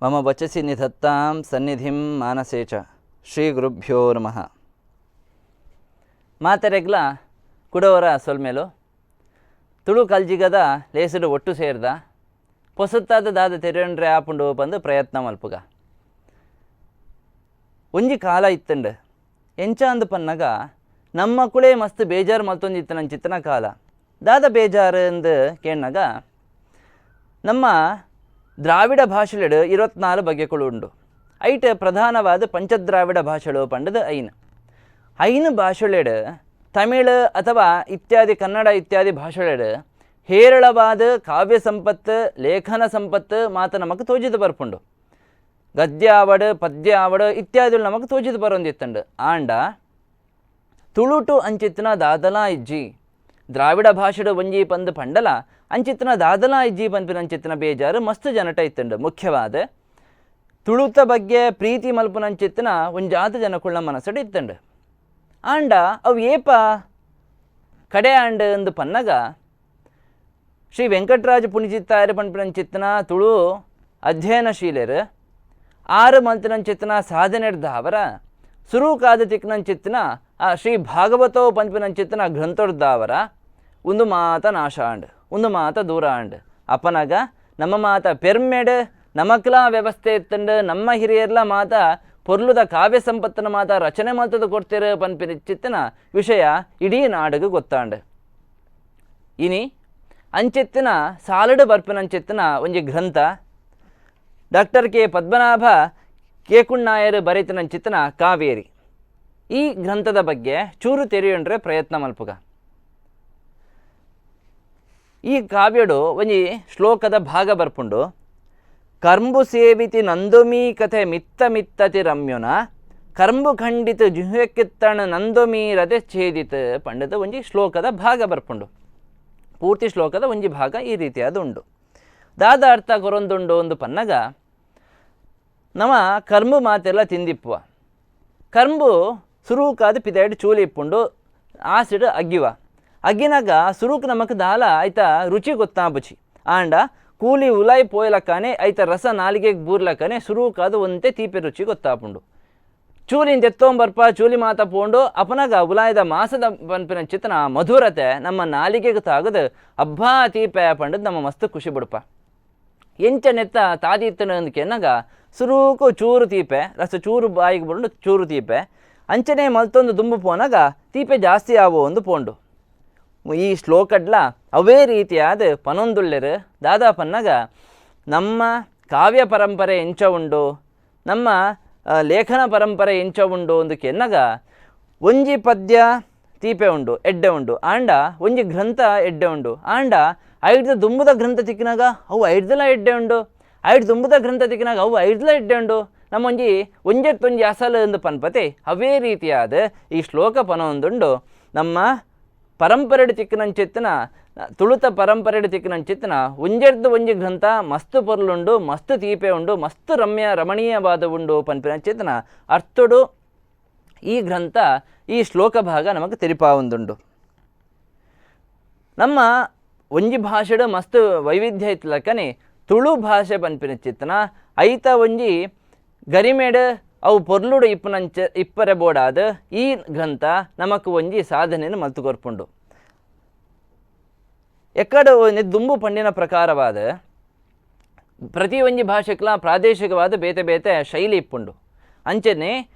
ಮಮ ವಚಸಿ ನಿಧತ್ತಾಂ ಸನ್ನಿಧಿಂ ಮಾನಸೇ ಚ. ಶ್ರೀ ಗುರುಭ್ಯೋ ನಮಃ. ಮಾತೆರೆಗ್ಲ ಕುಡವರ ಸೊಲ್ಮೆಲು ತುಳು ಕಲ್ಜಿಗದ ಲೇಸುಡು ಒಟ್ಟು ಸೇರ್ದ ಪೊಸತ್ತಾದ ದಾದ ತೆರೆಯೊಂಡ್ರೆ ಆಪುಂಡು ಪಂದು ಪ್ರಯತ್ನ ಮಲ್ಪುಗ. ಒಂಜಿ ಕಾಲ ಇತ್ತಂಡು ಎಂಚ ಅಂದ್ ಪನ್ನಗ ನಮ್ಮ ಕುಳೇ ಮಸ್ತ್ ಬೇಜಾರು ಮಲ್ತೊಂದಿತ್ತು ನಂಚಿತ್ತನ ಕಾಲ. ದಾದ ಬೇಜಾರು ಅಂದು ಕೇಣ್ಣಗ ನಮ್ಮ ದ್ರಾವಿಡ ಭಾಷೆಲೆಡು 24 ಬಗೆಗಳು ಉಂಡು. ಐಟ್ ಪ್ರಧಾನವಾದ ಪಂಚದ್ರಾವಿಡ ಭಾಷೆಳು ಪಂಡದು ಐನ್ ಐನು ಭಾಷೆಲೆಡು ತಮಿಳು ಅಥವಾ ಇತ್ಯಾದಿ ಕನ್ನಡ ಇತ್ಯಾದಿ ಭಾಷೆಲೆಡು ಹೇರಳವಾದ ಕಾವ್ಯ ಸಂಪತ್ತು ಲೇಖನ ಸಂಪತ್ತು ಮಾತ ನಮಕ್ ತೋಜಿದು ಬರ್ಪುಂಡು. ಗದ್ಯ ಆವಡು ಪದ್ಯ ಆವಡು ಇತ್ಯಾದಿಗಳು ನಮಕ್ ತೋಜಿದು ಬರೋಂದಿತ್ತಂಡು. ಆಂಡ ತುಳುಟು ಅಂಚಿತ್ತಿನ ದಾದಲಾ ಇಜ್ಜಿ, ದ್ರಾವಿಡ ಭಾಷೆಡು ಒಂಜಿ ಪಂದು ಪಂಡಲ ಅಂಚಿತ್ತಿನ ದಾದಲಾ ಇಜ್ಜಿ ಪನ್ಪಿನ ಅಂಚಿತ್ತಿನ ಬೇಜಾರು ಮಸ್ತ್ ಜನಟ ಇತ್ತಂಡು. ಮುಖ್ಯವಾದ ತುಳುತ ಬಗ್ಗೆ ಪ್ರೀತಿ ಮಲ್ಪುನಂಚಿತ್ತಿನ ಒಂಜಾತ ಜನಕುಳ್ಳ ಮನಸ್ಸಡು ಇತ್ತಂಡು. ಆಂಡ ಅವು ಏಪ ಕಡೆ ಆಂಡ್ ಅಂದು ಪನ್ನಗ ಶ್ರೀ ವೆಂಕಟರಾಜ ಪುಣಿಚಿತ್ತಾಯರು ಪನ್ಪಿನಂಚಿತ್ತಿನ ತುಳು ಅಧ್ಯಯನಶೀಲರು ಆರು ಮಲ್ತಿನಂಚಿತ್ತಿನ ಸಾಧನೆಡ್ದಾವರ ಸುರುಕಾದ ತಿಕ್ನಂಚಿತ್ತಿನ ಆ ಶ್ರೀ ಭಾಗವತೋ ಪನ್ಪಿನಂಚಿತ್ತಿನ ಗ್ರಂಥಡ್ದಾವರ ಒಂದು ಮಾತ ನಾಶ ಆಂಡ್, ಒಂದು ಮಾತ ದೂರ ಆಂಡ್. ಅಪನಗ ನಮ್ಮ ಮಾತ ಪೆರ್ಮೆಡ್ ನಮಕ್ಲಾ ವ್ಯವಸ್ಥೆ ಇತ್ತಂಡು, ನಮ್ಮ ಹಿರಿಯರ್ಲ ಮಾತ ಪೊರ್ಲುದ ಕಾವ್ಯ ಸಂಪತ್ತಿನ ಮಾತ ರಚನೆ ಮಲ್ತದ ಕೊಡ್ತಿರು ಪನ್ಪಿನ ವಿಷಯ ಇಡೀ ನಾಡುಗು ಗೊತ್ತಾಂಡ್. ಇನಿ ಅಂಚೆತ್ತಿನ ಸಾಲಡು ಬರ್ಪಿನಂಚೆತ್ತಿನ ಒಂಜಿ ಗ್ರಂಥ ಡಾಕ್ಟರ್ ಕೆ ಪದ್ಮನಾಭ ಕೇಕುಣ್ಣಾಯರು ಬರೆತಿನಂಚಿತ್ತಿನ ಕಾವೇರಿ. ಈ ಗ್ರಂಥದ ಬಗ್ಗೆ ಚೂರು ತೆರೆಯೊಂಡ್ರೆ ಪ್ರಯತ್ನ ಮಲ್ಪುಗ. ಈ ಕಾವ್ಯಡು ಒಂಜಿ ಶ್ಲೋಕದ ಭಾಗ ಬರ್ಪುಂಡು. ಕರ್ಂಬು ಸೇವಿತಿ ನಂದೊಮೀ ಕಥೆ ಮಿತ್ತ ಮಿತ್ತತಿ ರಮ್ಯುನ ಕರ್ಂಬು ಖಂಡಿತ ಜುಹ್ಯಕ್ಕಿತ್ತಣ ನಂದೊಮೀರದೆ ಛೇದಿತ ಪಂಡದ ಒಂಜಿ ಶ್ಲೋಕದ ಭಾಗ ಬರ್ಪುಂಡು. ಪೂರ್ತಿ ಶ್ಲೋಕದ ಒಂಜಿ ಭಾಗ ಈ ರೀತಿಯಾದ ಉಂಡು. ದಾದ ಅರ್ಥ ಕೊರೊಂದುಂಡು ಒಂದು ಪನ್ನಗ ನಮ ಕರ್ಂಬು ಮಾತೆಲ್ಲ ತಿಂದಿಪ್ಪುವ. ಕರ್ಂಬು ಸುರುಕಾದ ಪಿದಾಯ್ಡು ಚೂಲಿ ಇಪ್ಪುಂಡು, ಆಸಿಡ್ ಅಗ್ಗಿವ. ಅಗ್ಗಿನಾಗ ಸುರುಕು ನಮಕ್ ದಾಲ ಐತ ರುಚಿ ಗೊತ್ತಾಬುಚಿ. ಆಂಡ ಕೂಲಿ ಉಲಾಯ್ ಪೋಯ್ಲಕ್ಕಾನೆ ಐತ ರಸ ನಾಲಿಗೆಗೆ ಬೂರ್ಲಕ್ಕನೆ ಸುರುಕಾದ ಒಂತೆ ತೀಪೆ ರುಚಿ ಗೊತ್ತಾಪುಂಡು. ಚೂಲಿನ ತೆತ್ತೊಂಬರ್ಪ ಚೂಲಿ ಮಾತ ಪೋಂಡು ಅಪನಗ ಉಲಾಯದ ಮಾಸದ ಪನ್ಪಿನ ಚಿತ್ತನ ಮಧುರತೆ ನಮ್ಮ ನಾಲಿಗೆಗೆ ತಾಗದು ಅಬ್ಬಾ ತೀಪೆ ಪಂಡದ್ ನಮ್ಮ ಮಸ್ತ್ ಖುಷಿ ಬಿಡಪ. ಎಂಚ ನೆತ್ತ ತಾದಿತ್ತನ ಅಂದ್ಕೆನ್ನಗ ಸುರುಕು ಚೂರು ತೀಪೆ ರಸ ಚೂರು ಬಾಯಿಗೆ ಬರುಂಡು ಚೂರು ತೀಪೆ ಅಂಚನೆ ಮಲ್ತೊಂದು ದುಂಬು ಪೋನಾಗ ತೀಪೆ ಜಾಸ್ತಿ ಆವೋ ಒಂದು ಪೋಂಡು. ಈ ಶ್ಲೋಕಡ್ಲ ಅವೇ ರೀತಿಯಾದ ಪನೊಂದುಳ್ಳೆರು. ದಾದಾ ಪನ್ನಗ ನಮ್ಮ ಕಾವ್ಯ ಪರಂಪರೆ ಎಂಚ ಉಂಡು, ನಮ್ಮ ಲೇಖನ ಪರಂಪರೆ ಎಂಚ ಉಂಡು ಒಂದು ಕೆನ್ನಗ ಒಂಜಿ ಪದ್ಯ ತೀಪೆ ಉಂಡು ಎಡ್ಡೆ ಉಂಡು, ಆಂಡ ಒಂಜಿ ಗ್ರಂಥ ಎಡ್ಡೆ ಉಂಡು. ಆಂಡ ಐಡ್ದ ದುಂಬುದ ಗ್ರಂಥ ತಿಕ್ಕಿನಾಗ ಅವು ಐಡ್ದಲ ಎಡ್ಡೆ ಉಂಡು, ಐಡ್ ದುಂಬುದ ಗ್ರಂಥ ತಿಕ್ಕಿನಾಗ ಅವು ಐಡ್ದಲ ಎಡ್ಡೆ ಉಂಡು. ನಮ್ಮೊಂಜಿ ಒಂಜೆತ್ತೊಂಜಿ ಅಸಲು ಎಂದು ಪನ್ಪತೆ. ಅವೇ ರೀತಿಯಾದ ಈ ಶ್ಲೋಕ ಪನೊಂದುಂಡು. ನಮ್ಮ ಪರಂಪರೆಡು ತಿಕ್ಕಿನಂಚಿತ್ತಿನ ತುಳುತ ಪರಂಪರೆಡು ತಿಕ್ಕಿನಂಚಿತ್ತಿನ ಒಂಜೆಡ್ದು ಒಂಜಿ ಗ್ರಂಥ ಮಸ್ತ್ ಪೊರ್ಲುಂಡು, ಮಸ್ತ್ ತೀಪೆ ಉಂಡು, ಮಸ್ತ್ ರಮ್ಯ ರಮಣೀಯವಾದ ಉಂಡು ಪನ್ಪಿನಂಚಿತ್ತಿನ ಅರ್ಥಡು ಈ ಗ್ರಂಥ ಈ ಶ್ಲೋಕ ಭಾಗ ನಮಗೆ ತೆರಿಪಾವೊಂದುಂಡು. ನಮ್ಮ ಒಂಜಿ ಭಾಷೆಡು ಮಸ್ತ್ ವೈವಿಧ್ಯ ಇತ್ತಲಕ್ಕನೆ ತುಳು ಭಾಷೆ ಪನ್ಪಿನ ಚಿತ್ತನ ಐತ ಒಂಜಿ ಗರಿಮೇಡ್ ಅವು ಪೊರ್ಲುಡು ಇಪ್ಪನಂಚ ಇಪ್ಪರೆ ಬೋಡಾದ ಈ ಗ್ರಂಥ ನಮಕ್ ಒಂಜಿ ಸಾಧನೆಯನ್ನು ಮಲ್ತು ಕೊರ್ಪುಂಡು. ಎಕ್ಕಡ ದುಂಬು ಪಂಡಿನ ಪ್ರಕಾರವಾದ ಪ್ರತಿ ಒಂಜಿ ಭಾಷೆಕ್ಲ ಪ್ರಾದೇಶಿಕವಾದ ಬೇತೆ ಬೇತೆ ಶೈಲಿ ಇಪ್ಪುಂಡು. ಅಂಚನೆ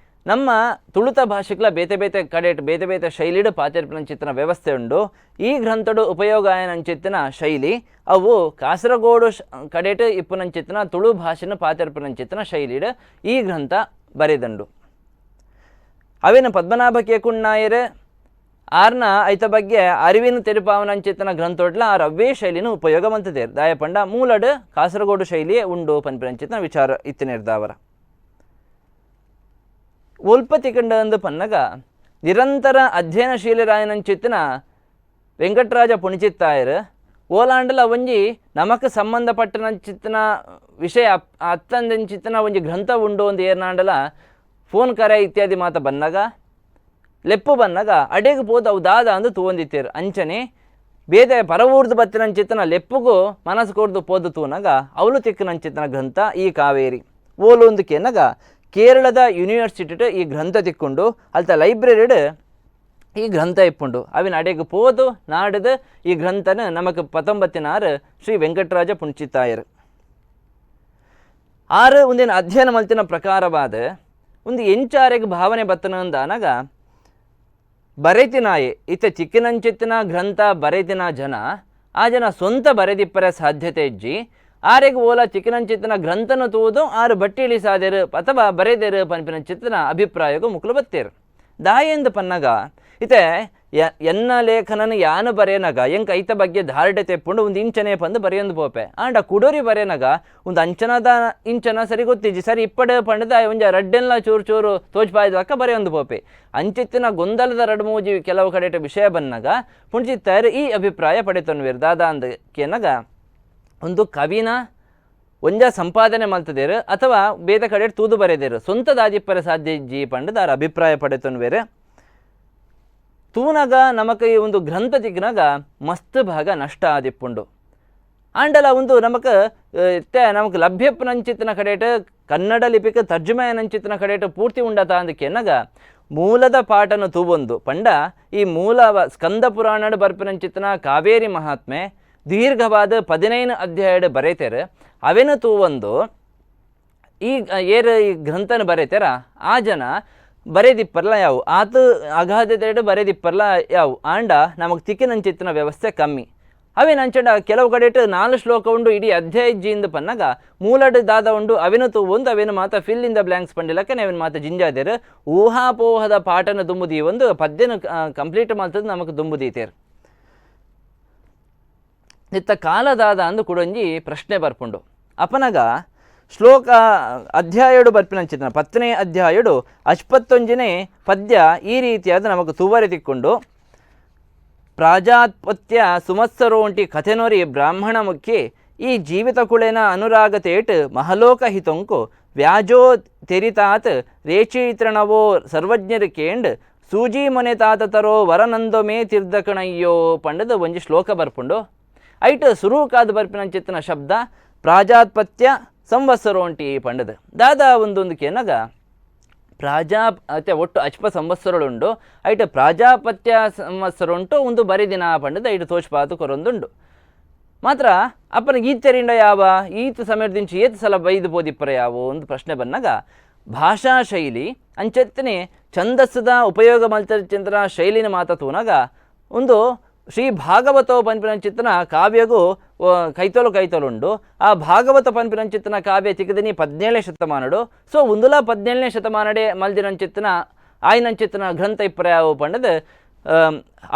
ನಮ್ಮ ತುಳುತ ಭಾಷೆಕ್ಲ ಬೇತೆ ಬೇತೆ ಕಡೆ ಬೇತೆ ಬೇತೆ ಶೈಲಿಡು ಪಾತೆರ್ಪಿನಂಚಿತ್ತಿನ ವ್ಯವಸ್ಥೆ ಉಂಡು. ಈ ಗ್ರಂಥಡು ಉಪಯೋಗ ಆಯನಂಚಿತ್ತಿನ ಶೈಲಿ ಅವು ಕಾಸರಗೋಡು ಕಡೆಟ್ ಇಪ್ಪುನಂಚಿತ್ತಿನ ತುಳು ಭಾಷೆನ ಪಾತೆರ್ಪಿನಂಚಿತ್ತಿನ ಶೈಲಿಡು ಈ ಗ್ರಂಥ ಬರೆದಂಡು. ಅವೇನ ಪದ್ಮನಾಭ ಕೇಕುಣ್ಣಾಯರ್ ಆರ್ನ ಐತ ಬಗ್ಗೆ ಅರಿವಿನ ತೆರಿಪಾವನಂಚಿತ್ತಿನ ಗ್ರಂಥೊಡ್ಲ ಆರ್ ಅವ್ವೇ ಶೈಲಿನ ಉಪಯೋಗ ಮಂತದೇರ್. ದಾಯಪಂಡ ಮೂಲಡ್ ಕಾಸರಗೋಡು ಶೈಲಿಯೇ ಉಂಡು ಪನ್ಪಿನಂಚಿತ್ತಿನ ವಿಚಾರ ಇತ್ತಿನಿರ್ದಾವರ. ಒಲ್ಪ ತಿಕಂಡ ಅಂದು ಪನ್ನಗ ನಿರಂತರ ಅಧ್ಯಯನಶೀಲರಾಯನಂಚಿತ್ತಿನ ವೆಂಕಟರಾಜ ಪುಣಿಚಿತ್ತಾಯರ್ ಓಲಾಂಡಲ ಒಂಜಿ ನಮಕ್ ಸಂಬಂಧಪಟ್ಟನಂಚಿತ್ತಿನ ವಿಷಯ ಅತ್ತಂದಂಚಿತ್ತಿನ ಒಂಜಿ ಗ್ರಂಥ ಉಂಡು ಒಂದು ಏರ್ನಾಂಡಲ ಫೋನ್ ಕರೆ ಇತ್ಯಾದಿ ಮಾತ ಬನ್ನಗ ಲೆಪ್ಪು ಬನ್ನಗ ಅಡೆಗೆ ಪೋದು ಅವು ದಾದ ಅಂದು ತೂವೊಂದಿತ್ತೇರು. ಅಂಚನೆ ಬೇತೆ ಪರವೂರ್ದು ಬತ್ತಿನಂಚಿತ್ತಿನ ಲೆಪ್ಪುಗು ಮನಸ್ಸು ಕೊರ್ದು ಪೋದು ತೂನಗ ಅವಳು ತಿಕ್ಕನಂಚಿತ್ತಿನ ಗ್ರಂಥ ಈ ಕಾವೇರಿ. ಓಲೊಂದು ಕೇನಗ ಕೇರಳದ ಯೂನಿವರ್ಸಿಟಿಟ್ ಈ ಗ್ರಂಥ ತಿಕ್ಕೊಂಡು ಅಲ್ತ ಲೈಬ್ರರಿಡ್ ಈ ಗ್ರಂಥ ಇಪ್ಪುಂಡು. ಅವಿನ ಅಡೆಗೆ ಪೋದು ನಾಡದು ಈ ಗ್ರಂಥನ ನಮಕ್ 19 ಶ್ರೀ ವೆಂಕಟರಾಜ ಪುಂಚಿತ್ತಾಯರು ಆರು ಒಂದಿನ ಅಧ್ಯಯನ ಮಲ್ತಿನ ಪ್ರಕಾರವಾದ ಒಂದು ಎಂಚಾರೆಗೆ ಭಾವನೆ ಬತ್ತನಂದಾನಾಗ ಬರೆತಿನಾಯೆ ಇತ್ತ ಚಿಕ್ಕನಂಚಿತ್ತಿನ ಗ್ರಂಥ ಬರೆತಿನ ಜನ ಆ ಜನ ಸ್ವಂತ ಬರೆದಿಪ್ಪರೆ ಸಾಧ್ಯತೆ ಇಜ್ಜಿ ಆರೆಗೆ ಓಲ ಚಿಕ್ಕನಂಚಿತ್ತಿನ ಗ್ರಂಥನ ತೂದು ಆರು ಬಟ್ಟಿ ಇಳಿಸಾದೆರು ಅಥವಾ ಬರೆದೆರು ಪನ್ಪಿನಂಚಿತ್ತಿನ ಅಭಿಪ್ರಾಯಗೂ ಮುಕ್ಲು ಬತ್ತೇರು. ದಾಯೆಂದು ಪನ್ನಗ ಇತ್ತೆ ಎನ್ನ ಲೇಖನನ ಯಾನು ಬರೆಯನಗ ಎಂಕ್ ಐತ ಬಗ್ಗೆ ಧಾರಡೆ ತೆಪ್ಪುಂಡು ಒಂದು ಇಂಚನೆ ಪಂದು ಬರೆಯೊಂದು ಪೋಪೆ ಆಂಡ ಕುಡೋರಿ ಬರೆಯನಗ ಒಂದು ಅಂಚನದ ಇಂಚನ ಸರಿ ಗೊತ್ತಿಜ್ಜಿ ಸರಿ ಇಪ್ಪಡೆ ಪಂಡದ ಒಂಜ ರಡ್ಡೆಲ್ಲ ಚೂರು ಚೂರು ತೋಜ್ಪಾಯ್ದಕ್ಕ ಬರೆಯೊಂದು ಪೋಪೆ ಅಂಚಿತ್ತಿನ ಗೊಂದಲದ ರಡ್ ಮೂಜಿ ಕೆಲವು ಕಡೆಟ ವಿಷಯ ಬನ್ನಗ ಪುಂಚಿತ್ತಾಯರು ಈ ಅಭಿಪ್ರಾಯ ಪಡೆತೊನ್ವೇರು. ದಾದಾ ಅಂದ ಕೇನಗ ಒಂದು ಕವಿನ ಒಂಜ ಸಂಪಾದನೆ ಮಲ್ತದೇರು ಅಥವಾ ಬೇದ ಕಡೆ ತೂದು ಬರೆದೇರು ಸ್ವಂತ ದಾದಿಪ್ಪರ ಸಾಧ್ಯ ಇಜ್ಜಿ ಪಂಡದ ಅಭಿಪ್ರಾಯ ಪಡೆತೊನ್ವೇರು. ತೂನಗ ನಮಕ ಈ ಒಂದು ಗ್ರಂಥ ತಿಕ್ನಾಗ ಮಸ್ತ್ ಭಾಗ ನಷ್ಟ ಆದಿಪ್ಪುಂಡು. ಆಂಡಲ ಒಂದು ನಮಕ ಇತ್ತೆ ನಮಕ್ ಲಭ್ಯಪ್ಪನಂಚಿತ್ತಿನ ಕಡೆಟ ಕನ್ನಡ ಲಿಪಿಕ ತರ್ಜುಮೆಯನಂಚಿತ್ತಿನ ಕಡೆಟ ಪೂರ್ತಿ ಉಂಡತ ಅಂದಕ್ಕೆನಗ ಮೂಲದ ಪಾಠನ ತೂವೊಂದು ಪಂಡ ಈ ಮೂಲ ಸ್ಕಂದ ಪುರಾಣಡ್ ಬರ್ಪಿನಂಚಿತ್ತಿನ ಕಾವೇರಿ ಮಹಾತ್ಮೆ ದೀರ್ಘವಾದ 15 ಅಧ್ಯಾಯಡ್ ಬರೆತೇರು ಅವೇನು ತೂವೊಂದು ಈ ಏರು ಈ ಗ್ರಂಥನ ಬರೆತೇರ ಆ ಜನ ಬರೆದಿಪ್ಪರ್ಲ ಯಾವು ಆತು ಅಗಾಧತೆಡು ಬರೆದಿಪ್ಪರ್ಲ ಯಾವು ಆಂಡ ನಮಗೆ ತಿಕ್ಕಿನಂಚಿತ್ತಿನ ವ್ಯವಸ್ಥೆ ಕಮ್ಮಿ. ಅವೇನು ಅಂಚಂಡ ಕೆಲವು ಕಡೆಟ್ 4 ಶ್ಲೋಕ ಉಂಡು ಇಡೀ ಅಧ್ಯಾಯ ಜಿಂದ ಪನ್ನಗ ಮೂಲಡ್ ದಾದ ಉಂಡು ಅವೇನು ತೂವೊಂದು ಅವೇನು ಮಾತ fill in the blanks ಪಂಡಿಲಕ್ಕನೆ ಅವೇನು ಮಾತ ಜಿಂಜಾದೇರು ಊಹಾಪೋಹದ ಪಾಠನ ದುಂಬುದಿ ಒಂದು ಪದ್ಯನ ಕಂಪ್ಲೀಟ್ ಮಾಡ್ತದೆ ನಮಗೆ ದುಂಬುದೀತೇರು. ನಿತ್ತ ಕಾಲದಾದ ಅಂದು ಕುಡೊಂಜಿ ಪ್ರಶ್ನೆ ಬರ್ಪುಂಡು. ಅಪನಗ ಶ್ಲೋಕ ಅಧ್ಯಾಯಡು ಬರ್ಪಿನಂಚಿನ 10ನೇ ಅಧ್ಯಾಯಡು 51ನೇ ಪದ್ಯ ಈ ರೀತಿಯಾದ ನಮಗೆ ತೂವರೆ ತಿಕ್ಕೊಂಡು ಪ್ರಾಜಾತ್ಪತ್ಯ ಸುಮತ್ಸರೋಂಟಿ ಕಥೆನೊರಿ ಬ್ರಾಹ್ಮಣ ಮುಖ್ಯೆ ಈ ಜೀವಿತ ಕುಳೆನ ಅನುರಾಗತೇಟ್ ಮಹಲೋಕ ಹಿತೊಂಕು ವ್ಯಾಜೋ ತೆರಿತಾತ್ ರೇಚೀತ್ರಣವೋ ಸರ್ವಜ್ಞರು ಕೇಂಡ್ ಸೂಜಿ ಮೊನೆ ತಾತ ತರೋ ವರನಂದೊಮೇ ತಿರ್ದಕಣಯ್ಯೋ ಪಂಡದ ಒಂಜಿ ಶ್ಲೋಕ ಬರ್ಪುಂಡು. ಐಟ್ ಸುರೂಕಾದ ಬರ್ಪಿನಂಚಿತ್ತಿನ ಶಬ್ದ ಪ್ರಾಜಾತ್ಪತ್ಯ ಸಂವತ್ಸರೋಂಟಿ ಪಂಡದ ದಾದಾ ಒಂದೊಂದು ಕೇನಗ ಪ್ರಾಜಾ ಅತ್ತೆ ಒಟ್ಟು ಅಚ್ಪ ಸಂವತ್ಸರಳುಂಡು ಐಟ್ ಪ್ರಾಜಾಪತ್ಯ ಸಂವತ್ಸರ ಉಂಟು ಒಂದು ಬರಿದಿನ ಪಂಡದ ಐಟ್ ತೋಚ್ಪಾತು ಕೊರೊಂದುಂಡು. ಮಾತ್ರ ಅಪ್ಪನ ಈತೆರಿಂಡ ಯಾವ ಈತ ಸಮಯದಿಂಚ ಏತ್ ಸಲ ಬೈದು ಪೋದಿಪ್ಪರ ಯಾವ ಒಂದು ಪ್ರಶ್ನೆ ಬಂದಾಗ ಭಾಷಾ ಶೈಲಿ ಅಂಚೆತ್ತನೆ ಛಂದಸ್ಸದ ಉಪಯೋಗ ಮಲ್ತಚಂದ್ರ ಶೈಲಿನ ಮಾತ ತೂನಾಗ ಒಂದು ಶ್ರೀ ಭಾಗವತೋ ಪನ್ಪಿನಂಚಿತ್ತನ ಕಾವ್ಯಗೂ ಕೈತೋಲು ಕೈತೋಲುಂಡು. ಆ ಭಾಗವತ ಪನ್ಪಿನಂಚಿತ್ತನ ಕಾವ್ಯ ತಿಕ್ಕದಿನಿ 17ನೇ ಶತಮಾನಡು. ಸೊ ಒಂದುಲ 17ನೇ ಶತಮಾನಡೆ ಮಲ್ದಿನಂಚಿತ್ತನ ಆಯ್ನಂಚಿತ್ತನ ಗ್ರಂಥ ಇಪ್ಪರ ಪಂಡದ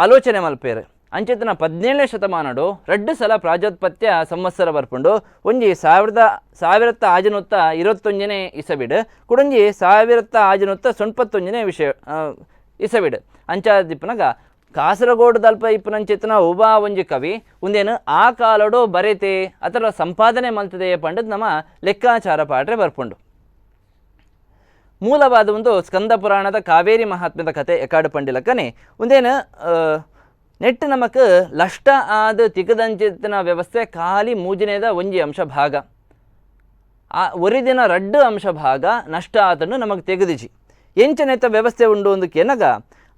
ಆಲೋಚನೆ ಮಲ್ಪೇರು. ಅಂಚಿತ್ತನ 17ನೇ ಶತಮಾನಡು 2 ಸಲ ಪ್ರಾಜೋತ್ಪತ್ಯ ಸಂವತ್ಸರ ಬರ್ಪುಂಡು. ಒಂಜಿ 1621ನೇ ಇಸವಿಡು ಕುಡೊಂಜಿ 1691ನೇ ವಿಷಯ ಇಸವಿಡು. ಅಂಚಾದಿಪ್ಪನಗ ಕಾಸರಗೋಡು ದಲ್ಪ ಇಪ್ಪನಂಚಿತ್ತನ ಉಬಾ ಒಂಜಿ ಕವಿ ಒಂದೇನು ಆ ಕಾಲಡು ಬರೆತೆ ಅಥವಾ ಸಂಪಾದನೆ ಮಲ್ತದೆ ಪಂಡದ್ ನಮ್ಮ ಲೆಕ್ಕಾಚಾರ ಪಾಟ್ರೆ ಬರ್ಪುಂಡು. ಮೂಲವಾದ ಒಂದು ಸ್ಕಂದ ಪುರಾಣದ ಕಾವೇರಿ ಮಹಾತ್ಮ್ಯದ ಕತೆ ಎಕಾಡು ಪಂಡಿಲಕ್ಕನೆ ಒಂದೇನು ನೆಟ್ಟು ನಮಕ್ ಲಷ್ಟ ಆದ ತಿಕ್ಕದಂಚಿತ್ತಿನ ವ್ಯವಸ್ಥೆ ಖಾಲಿ ಮೂಜಿನೇದ ಒಂಜಿ ಅಂಶ ಭಾಗ ಆ ಒರಿದಿನ ರಡ್ಡು ಅಂಶ ಭಾಗ ನಷ್ಟ ಆತನು ನಮಗೆ ತೆಗೆದಿಜಿ. ಎಂಚನೆತ್ತ ವ್ಯವಸ್ಥೆ ಉಂಡು ಒಂದು ಕೆನಗ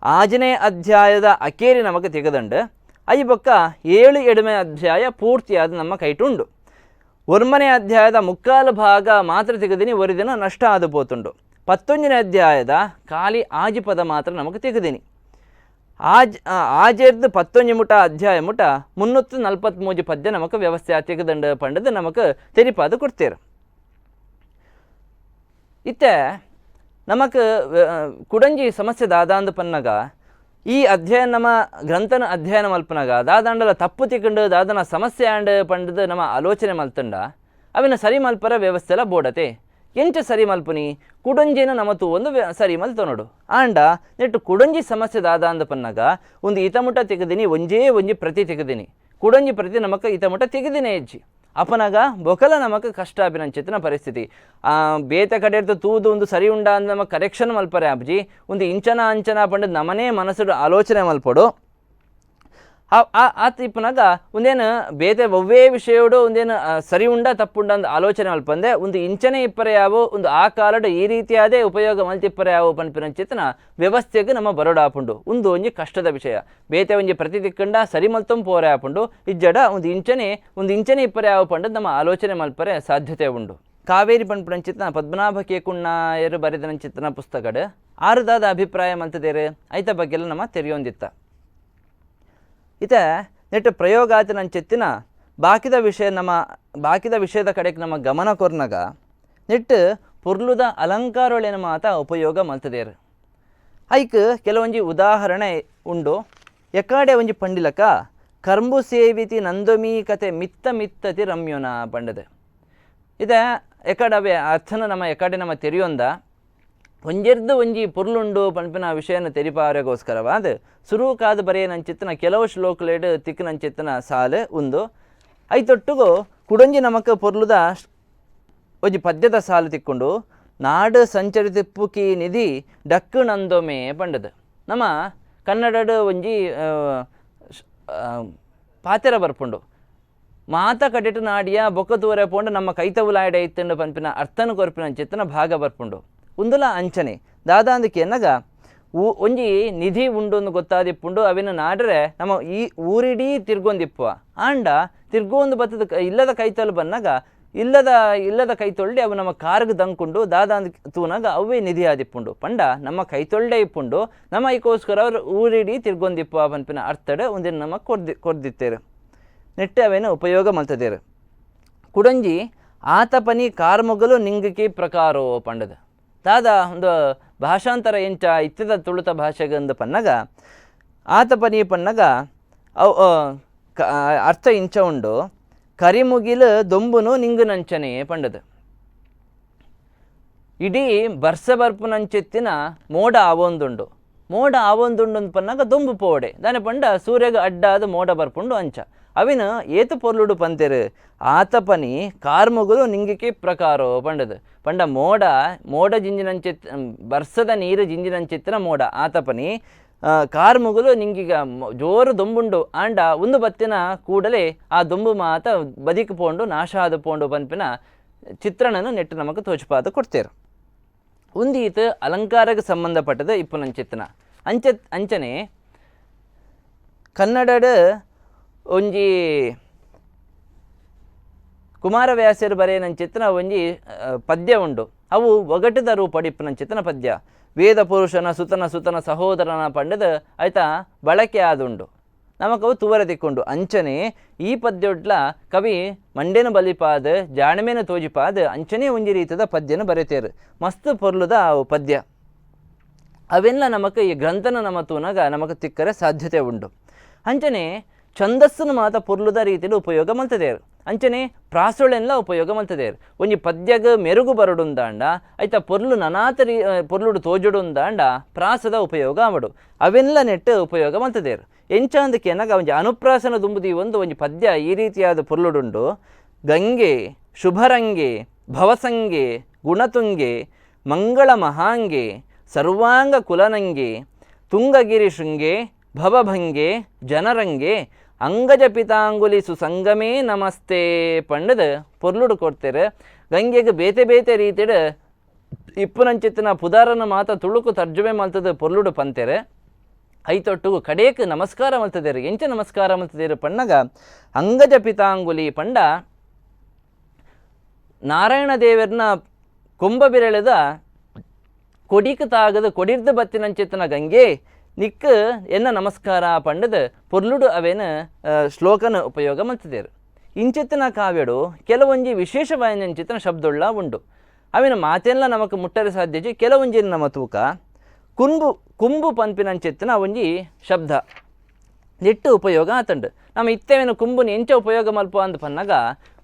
6ನೇ ಅಧ್ಯಾಯದ ಅಕೇರಿ ನಮಗೆ ತೆಗೆದಂಡು I ಬೊಕ್ಕ 7 ಎಡಮೆ ಅಧ್ಯಾಯ ಪೂರ್ತಿಯಾದ ನಮ್ಮ ಕೈಟುಂಡು. 1ನೇ ಅಧ್ಯಾಯದ ಮುಕ್ಕಾಲು ಭಾಗ ಮಾತ್ರ ತೆಗೆದಿನಿ ಒರಿದಿನ ನಷ್ಟ ಆದ ಪೋತುಂಡು. 11ನೇ ಅಧ್ಯಾಯದ ಖಾಲಿ ಆಜಿ ಪದ ಮಾತ್ರ ನಮಗೆ ತೆಗೆದಿನಿ. ಆಜೆರ್ದು 11 ಮುಟ ಅಧ್ಯಾಯ ಮುಟ 343 ಪದ್ಯ ನಮಕ್ ವ್ಯವಸ್ಥೆ ತೆಗೆದಂಡು ಪಂಡದು ನಮಕ್ ತೆರಿಪಾದ ಕೊಡ್ತೇರು. ಇತ್ತೆ ನಮಕ್ ಕುಡಂಜಿ ಸಮಸ್ಯೆ ದಾದಾಂದು ಪನ್ನಗ ಈ ಅಧ್ಯಯನ ನಮ್ಮ ಗ್ರಂಥನ ಅಧ್ಯಯನ ಮಲ್ಪನಾಗ ದಾದಾಂಡಲ ತಪ್ಪು ತಿಕ್ಕಂಡು ದಾದನ ಸಮಸ್ಯೆ ಆಂಡ್ ಪಂಡದು ನಮ್ಮ ಆಲೋಚನೆ ಮಲ್ತಂಡ ಅವಿನ ಸರಿ ಮಲ್ಪರ ವ್ಯವಸ್ಥೆಲ ಬೋಡತೆ. ಎಂಚ ಸರಿ ಮಲ್ಪುನಿ ಕುಡಂಜಿನ ನಮ ತೂವೊಂದು ಸರಿ ಮಲ್ತೊನೊಡು. ಆಂಡ ನೆಟ್ಟು ಕುಡಂಜಿ ಸಮಸ್ಯೆ ದಾದಾಂದು ಪನ್ನಗ ಒಂದು ಇತಮುಟ ತೆಗೆದಿನಿ ಒಂಜೇ ಒಂಜಿ ಪ್ರತಿ ತೆಗೆದಿನಿ ಕುಡಂಜಿ ಪ್ರತಿ ನಮಕ್ ಇತಮುಟ ತೆಗೆದಿನೇ ಹೆಜ್ಜಿ ಅಪನಗ ಬೊಕಲ ನಮಕ್ ಕಷ್ಟ ಅಭಿನಂಚಿತನ ಪರಿಸ್ಥಿತಿ. ಬೇತ ಕಡೆರ್ದು ತೂದು ಒಂದು ಸರಿ ಉಂಡ ಅಂದ್ ನಮಕ್ ಕರೆಕ್ಷನ್ ಮಲ್ಪರೆ ಅಬ್ಜಿ ಒಂದು ಇಂಚನ ಅಂಚನ ಪಂಡದ್ ನಮನೇ ಮನಸ್ಸು ಆಲೋಚನೆ ಮಲ್ಪೊಡು. ಆತ್ ಇಪ್ಪುನಗ ಒಂದೇನು ಬೇತೆ ಒವ್ವೇ ವಿಷಯೋಡು ಒಂದೇನು ಸರಿ ಉಂಡ ತಪ್ಪುಂಡ ಅಂದ್ ಆಲೋಚನೆ ಮಲ್ಪಂದೆ ಒಂದು ಇಂಚನೆ ಇಪ್ಪರೆ ಯಾವು ಒಂದು ಆ ಕಾಲಡು ಈ ರೀತಿಯಾದೇ ಉಪಯೋಗ ಮಲ್ತಿಪ್ಪರೆ ಯಾವು ಪನ್ಪಿನಂಚಿತ್ತಿನ ವ್ಯವಸ್ಥೆಗ್ ನಮ್ಮ ಬರೊಡಾಪುಂಡು. ಉಂದು ಒಂಜಿ ಕಷ್ಟದ ವಿಷಯ. ಬೇತೆ ಒಂಜಿ ಪ್ರತಿ ತಿಕ್ಕಂಡ ಸರಿ ಮಲ್ತೊಂದು ಪೋರೆ ಆಪುಂಡು, ಇಜ್ಜಡ ಒಂದು ಇಂಚನೆ ಒಂದು ಇಂಚನೆ ಇಪ್ಪರೆ ಯಾವು ಪಂಡದ್ ನಮ್ಮ ಆಲೋಚನೆ ಮಲ್ಪರೆ ಸಾಧ್ಯತೆ ಉಂಡು. ಕಾವೇರಿ ಪನ್ಪಿನಂಚಿತ್ತಿನ ಪದ್ಮನಾಭ ಕೇಕುಣ್ಣಾಯರು ಬರೆದನಂಚಿತ್ತಿನ ಪುಸ್ತಕಡ್ ಆರುದಾದ ಅಭಿಪ್ರಾಯ ಮಲ್ತದೇರು ಐತ ಬಗ್ಗೆಲ ನಮ್ಮ ತೆರಿಯೊಂದಿತ್ತ. ಇತ್ತೆ ನೆಟ್ ಪ್ರಯೋಗಾತಿನಂಚಿತ್ತಿನ ಬಾಕಿದ ವಿಷಯ ನಮ್ಮ ಬಾಕಿದ ವಿಷಯದ ಕಡೆಗೆ ನಮ್ಮ ಗಮನ ಕೊರ್ನಗ ನೆಟ್ ಪೊರ್ಲುದ ಅಲಂಕಾರೊಳೆನ ಮಾತ ಉಪಯೋಗ ಮಲ್ತದೇರು. ಐಕ್ ಕೆಲವೊಂಜಿ ಉದಾಹರಣೆ ಉಂಡು. ಎಕಾಡೆ ಒಂಜಿ ಪಂಡಿಲಕ ಕರ್ಂಬು ಸೇವಿತಿ ನಂದೊಮೀ ಕತೆ ಮಿತ್ತ ಮಿತ್ತತಿ ರಮ್ಯೋನ ಪಂಡದೆ. ಇತ್ತೆ ಎಕಡವೆ ಅರ್ಥನ ನಮ್ಮ ಎಕಡೆ ನಮ್ಮ ತೆರಿಯೊಂದ ಒಂಜೆರ್ದು ಒಂಜಿ ಪೊರ್ಲುಂಡು ಪನ್ಪಿನ ವಿಷಯನ ತೆರಿಪಾರೆಗೋಸ್ಕರವಾದ ಸುರುಕಾದ ಬರೆಯನಂಚಿತ್ತಿನ ಕೆಲವು ಶ್ಲೋಕಲೆಡ್ ತಿಕ್ಕನಂಚಿತ್ತಿನ ಸಾಲು ಉಂದು. ಐತೊಟ್ಟುಗು ಕುಡೊಂಜಿ ನಮಕ್ ಪೊರ್ಲುದ ಒಂಜಿ ಪದ್ಯದ ಸಾಲು ತಿಕ್ಕೊಂಡು ನಾಡು ಸಂಚರಿತಿಪ್ಪುಕಿ ನಿಧಿ ಡಕ್ಕು ನಂದೊಮೆ ಪಂಡದು. ನಮ್ಮ ಕನ್ನಡಡ್ ಒಂಜಿ ಪಾತೆರ ಬರ್ಪುಂಡು, ಮಾತ ಕಡೆಟು ನಾಡಿಯ ಬೊಕ್ಕ ತೂರೆ ಪೋಂಡ ನಮ್ಮ ಕೈತವುಲಾಯಡೆ ಇತ್ತಂಡು ಪನ್ಪಿನ ಅರ್ಥನ ಕೊರ್ಪಿನಂಚಿತ್ತಿನ ಭಾಗ ಬರ್ಪುಂಡು. ಉಂದುಲ ಅಂಚನೆ ದಾದಾಂದಕ್ಕೆ ಎನ್ನಗ ಒಂಜಿ ನಿಧಿ ಉಂಡು ಅಂದ್ ಗೊತ್ತಾದಿಪ್ಪುಂಡು. ಅವಿನ ನಾಡ್ರೆ ನಮ್ಮ ಈ ಊರಿಡೀ ತಿರ್ಗೊಂದಿಪ್ಪುವ ಆಂಡ ತಿರ್ಗೊಂದು ಬತ್ತದ ಇಲ್ಲದ ಕೈತಲು ಬನ್ನಗ ಇಲ್ಲದ ಇಲ್ಲದ ಕೈತೊಳ್ಳೆ ಅವು ನಮ್ಮ ಕಾರ್ಗ್ ದಂಕುಂಡು ದಾದಾಂದ್ ತೂನಾಗ ಅವೇ ನಿಧಿ ಆದಿಪ್ಪುಂಡು. ಪಂಡ ನಮ್ಮ ಕೈತೊಳ್ಳೆ ಇಪ್ಪುಂಡು ನಮ್ಮ ಐಕೋಸ್ಕರ ಅವರು ಊರಿಡೀ ತಿರ್ಗೊಂದಿಪ್ಪುವ ಪನ್ಪಿನ ಅರ್ಥಡ್ ಒಂದಿನ ನಮ್ಮ ಕೊರ್ದಿತ್ತೇರು ನೆಟ್ಟೆ ಅವೇನು ಉಪಯೋಗ ಮಲ್ತದೇರು. ಕುಡಂಜಿ ಆತಪನಿ ಕಾರ್ಮೊಗಲು ನಿಂಗಕಿ ಪ್ರಕಾರೋ ಪಂಡದ. ದಾದ ಒಂದು ಭಾಷಾಂತರ ಎಂಚ ಇತ್ತದ ತುಳುತ ಭಾಷೆಗೆ ಅಂದು ಪನ್ನಗ ಆತಪನಿ ಪನ್ನಗ ಅವು ಅರ್ಥ ಇಂಚ ಉಂಡು ಕರಿಮುಗಿಲು ದೊಂಬುನು ನಿಂಗುನಂಚನೆ ಪಂಡದು. ಇಡೀ ಬರ್ಸ ಬರ್ಪುನಂಚೆತ್ತಿನ ಮೋಡ ಆವೊಂದುಂಡು, ಮೋಡ ಆವೊಂದುಂಡು ಅಂದ್ ಪನ್ನಗ ದೊಂಬು ಪೋಡೆ ದಾನೆ ಪಂಡ ಸೂರ್ಯಗ ಅಡ್ಡಾದ ಮೋಡ ಬರ್ಪುಂಡು ಅಂಚ ಅವಿನ ಏತು ಪೊರ್ಲುಡು ಪಂತೆರು ಆತಪನಿ ಕಾರ್ಮುಗುಲು ನಿಂಗಿಕೆ ಪ್ರಕಾರೋ ಪಂಡದು. ಪಂಡ ಮೋಡ ಮೋಡ ಜಿಂಜಿನಂಚಿತ್ ಬರ್ಸದ ನೀರು ಜಿಂಜಿನಂಚಿತ್ತಿನ ಮೋಡ ಆತಪನಿ ಕಾರ್ಮುಗುಲು ನಿಂಗಿಗ ಜೋರು ದೊಂಬುಂಡು ಆಂಡ ಒಂದು ಬತ್ತಿನ ಕೂಡಲೇ ಆ ದೊಂಬು ಮಾತ ಬದಿಕ್ ಪೋಂಡು ನಾಶ ಆದ ಪೋಂಡು ಪನ್ಪಿನ ಚಿತ್ರಣನು ನೆಟ್ಟು ನಮಕ್ ತೋಚಿಪಾದ ಕೊಡ್ತೇರು. ಉಂದೀತ್ ಅಲಂಕಾರಕ್ಕೆ ಸಂಬಂಧಪಟ್ಟದ ಇಪ್ಪುನಂಚಿತ್ತನ ಅಂಚ ಅಂಚನೆ ಕನ್ನಡಡ್ ಒಂಜಿ ಕುಮಾರವ್ಯಾಸರು ಬರೆಯನಂಚಿತ್ತನ ಒಂಜಿ ಪದ್ಯ ಉಂಡು. ಅವು ಒಗಟದ ರೂಪಡ್ ಇಪ್ಪುನಂಚಿತ್ತನ ಪದ್ಯ. ವೇದ ಪುರುಷನ ಸುತನ ಸುತನ ಸಹೋದರನ ಪಂಡದ ಆಯ್ತಾ ಬಳಕೆ ಆದುಂಡು ನಮಕವು ತುವರೆ ತಿಕ್ಕೊಂಡು. ಅಂಚನೆ ಈ ಪದ್ಯೊಡ್ಲ ಕವಿ ಮಂಡೆನ ಬಲಿಪಾದ ಜಾಣಮೇನ ತೋಜಿಪಾದ ಅಂಚನೆ ಒಂಜಿ ರೀತಿದ ಪದ್ಯನ ಬರೆತೇರು. ಮಸ್ತ್ ಪೊರ್ಲುದ ಅವು ಪದ್ಯ. ಅವೆಲ್ಲ ನಮಕ್ ಈ ಗ್ರಂಥನ ನಮ ತೂನಾಗ ನಮಕ್ ತಿಕ್ಕರೆ ಸಾಧ್ಯತೆ ಉಂಡು. ಅಂಚನೆ ಛಂದಸ್ಸುನು ಮಾತ ಪೊರ್ಲುದ ರೀತಿಯಲ್ಲಿ ಉಪಯೋಗ ಮಲ್ತದೇರು. ಅಂಚನೆ ಪ್ರಾಸೊಳೆಲ್ಲ ಉಪಯೋಗ ಮಲ್ತದೇರು. ಒಂಜಿ ಪದ್ಯಗ್ ಮೆರುಗು ಬರಡುಂದಾಂಡ ಐತ ಪೊರ್ಲು ನನಾತ ರೀ ಪೊರ್ಲುಡು ತೋಜುಡುಂದಾಂಡ ಪ್ರಾಸದ ಉಪಯೋಗ ಆವಡು ಅವೆಲ್ಲ ನೆಟ್ಟು ಉಪಯೋಗ ಮಲ್ತದೇರು. ಎಂಚಾಂದಕ್ಕೆ ಎನ್ನಗ ಒಂಜಿ ಅನುಪ್ರಾಸನ ದುಂಬುದಿ ಒಂದು ಒಂಜಿ ಪದ್ಯ ಈ ರೀತಿಯಾದ ಪೊರ್ಲುಡುಂಡು. ಗಂಗೆ ಶುಭರಂಗೆ ಭವಸಂಗೆ ಗುಣತುಂಗೆ ಮಂಗಳ ಮಹಾಂಗೆ ಸರ್ವಾಂಗ ಕುಲನಂಗೆ ತುಂಗಗಿರಿ ಶೃಂಗೆ ಭವಭಂಗೆ ಜನರಂಗೆ ಅಂಗಜ ಪಿತಾಂಗುಲಿ ಸುಸಂಗಮೇ ನಮಸ್ತೆ ಪಂಡದ ಪೊರ್ಲುಡು ಕೊಡ್ತೇರು. ಗಂಗೆಗೆ ಬೇತೆ ಬೇತೆ ರೀತಿಡ್ ಇಪ್ಪುನಂಚಿತ್ತಿನ ಪುದಾರನ ಮಾತ ತುಳುಕು ತರ್ಜುಮೆ ಮಲ್ತದ ಪೊರ್ಲುಡು ಪಂತೇರು. ಐತೊಟ್ಟುಗು ಕಡೇಕ್ ನಮಸ್ಕಾರ ಮಲ್ತದೇರು. ಎಂಚ ನಮಸ್ಕಾರ ಮಲ್ತದೇರು ಪಣ್ಣಗ ಅಂಗಜ ಪಿತಾಂಗುಲಿ ಪಂಡ ನಾರಾಯಣ ದೇವರನ್ನ ಕೊಂಬ ಬಿರಳೆದ ಕೊಡಿಕ್ ತಾಗದ ಕೊಡಿರ್ದು ಬತ್ತಿನಂಚಿತ್ತಿನ ಗಂಗೆ ನಿಕ್ ಎನ್ನ ನಮಸ್ಕಾರ ಪಂಡದ ಪೊರ್ಲುಡು ಅವೇನ ಶ್ಲೋಕನ ಉಪಯೋಗ ಮಲ್ತದೇರು. ಇಂಚಿತ್ತಿನ ಕಾವ್ಯಡು ಕೆಲವೊಂಜಿ ವಿಶೇಷವಾಯಿನಂಚಿತ್ತಿನ ಶಬ್ದೊಳ್ಳ ಉಂಡು. ಅವಿನ ಮಾತೆಲ್ಲ ನಮಕ್ ಮುಟ್ಟರೆ ಸಾಧ್ಯಜಿ. ಕೆಲವೊಂಜಿ ನಮ್ಮ ತೂಕ ಕುಂಬು ಕುಂಬು ಪನ್ಪಿನಂಚಿತ್ತಿನ ಒಂಜಿ ಶಬ್ದ ನೆಟ್ಟು ಉಪಯೋಗ ಆತಂಡು. ನಮ್ಮ ಇತ್ತೇವಿನ ಕುಂಬುನ ಎಂಚ ಉಪಯೋಗ ಮಲ್ಪ ಅಂದ್ ಪನ್ನಗ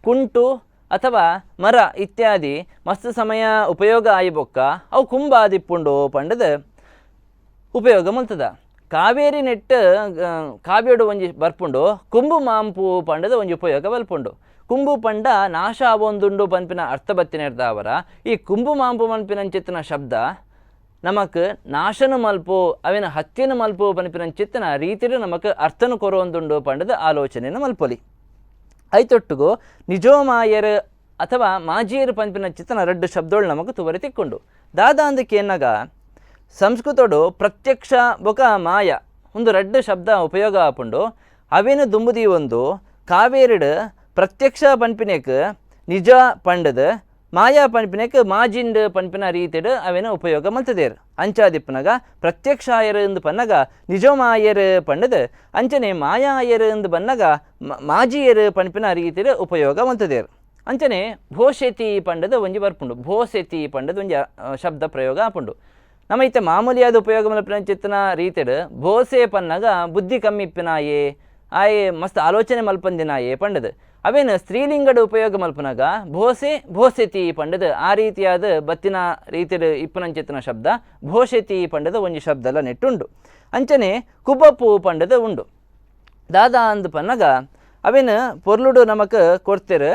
ಕುಂಟು ಅಥವಾ ಮರ ಇತ್ಯಾದಿ ಮಸ್ತ್ ಸಮಯ ಉಪಯೋಗ ಆಯಿ ಬೊಕ್ಕ ಅವು ಕುಂಬ ಆದಿಪ್ಪುಂಡು ಪಂಡದ ಉಪಯೋಗ ಮಲ್ತದ. ಕಾವೇರಿ ನೆಟ್ ಕಾವ್ಯಡು ಒಂಜಿ ಬರ್ಪುಂಡು ಕುಂಬು ಮಾಂಪು ಪಂಡದ ಒಂಜಿ ಉಪಯೋಗ ಬಲ್ಪುಂಡು. ಕುಂಬು ಪಂಡ ನಾಶ ಆವೊಂದುಂಡು ಪನ್ಪಿನ ಅರ್ಥ ಬತ್ತಿನೆರ್ದಾವರ ಈ ಕುಂಬು ಮಾಂಪು ಪನ್ಪಿನಂಚಿತ್ತಿನ ಶಬ್ದ ನಮಕ್ ನಾಶನ ಮಲ್ಪು ಅವಿನ ಹತ್ಯೆನ ಮಲ್ಪು ಪನ್ಪಿನ ಚಿತ್ತನ ರೀತಿಡು ನಮಕ್ ಅರ್ಥನ ಕೊರೊಂದುಂಡು ಪಂಡದ ಆಲೋಚನೆಯನ್ನು ಮಲ್ಪೊಲಿ. ಐತೊಟ್ಟುಗು ನಿಜೋಮಾಯರ್ ಅಥವಾ ಮಾಜಿಯರ್ ಪನ್ಪಿನ ಚಿತ್ತನ ರಡ್ಡು ಶಬ್ದಗಳು ನಮಕ್ ತುವರೆ ತಿಕ್ಕೊಂಡು. ದಾದಾಂದಕ್ಕೆ ಎನ್ನಗ ಸಂಸ್ಕೃತಡು ಪ್ರತ್ಯಕ್ಷ ಬೊಕ ಮಾಯ ಒಂದು ರಡ್ಡು ಶಬ್ದ ಉಪಯೋಗ ಆಪುಂಡು. ಅವೇನು ದುಂಬುದಿ ಒಂದು ಕಾವೇರಿಡು ಪ್ರತ್ಯಕ್ಷ ಪನ್ಪಿನೆಕ್ ನಿಜ ಪಂಡದ ಮಾಯಾ ಪನ್ಪಿನೆಕ್ ಮಾಜಿಂಡ್ ಪನ್ಪಿನ ರೀತಿಡು ಅವೇನು ಉಪಯೋಗ ಮಲ್ತದೇರು. ಅಂಚಾದಿಪ್ಪನಗ ಪ್ರತ್ಯಕ್ಷಾಯರು ಎಂದು ಪನ್ನಗ ನಿಜಮಾಯರು ಪಂಡದ, ಅಂಚನೆ ಮಾಯಾಯರು ಎಂದು ಬನ್ನಗ ಮಾಜಿಯರು ಪನ್ಪಿನ ರೀತಿಡು ಉಪಯೋಗ ಮಲ್ತದೇರು. ಅಂಚನೆ ಭೋಷೆತಿ ಪಂಡದ ಒಂಜಿ ಬರ್ಪುಂಡು, ಭೋಸೆತಿ ಪಂಡದ ಒಂಜಿ ಶಬ್ದ ಪ್ರಯೋಗ ಆಪುಂಡು. ನಮ್ಮ ಇತ್ತೆ ಮಾಮೂಲಿಯಾದ ಉಪಯೋಗ ಮಲ್ಪಿನ ಚಿತ್ತನ ರೀತಿಡು ಭೋಸೆ ಪನ್ನಗ ಬುದ್ಧಿ ಕಮ್ಮಿ ಇಪ್ಪಿನಾಯೇ ಆಯೆ ಮಸ್ತ್ ಆಲೋಚನೆ ಮಲ್ಪಂದಿನಾಯೇ ಪಂಡದು. ಅವೇನು ಸ್ತ್ರೀಲಿಂಗದ ಉಪಯೋಗ ಮಲ್ಪನಾಗ ಭೋಸೆ ಭೋಸೆತಿ ಪಂಡದು ಆ ರೀತಿಯಾದ ಬತ್ತಿನ ರೀತಿಡು ಇಪ್ಪನಂಚಿತ್ತನ ಶಬ್ದ ಭೋಷೆತಿ ಪಂಡದ ಒಂಜಿ ಶಬ್ದ ಎಲ್ಲ ನೆಟ್ಟುಂಡು. ಅಂಚನೆ ಕುಬಪು ಪಂಡದ ಉಂಡು. ದಾದಾ ಅಂದ್ ಪನ್ನಗ ಅವೇನು ಪೊರ್ಲುಡು ನಮಕ್ ಕೊಡ್ತಿರು.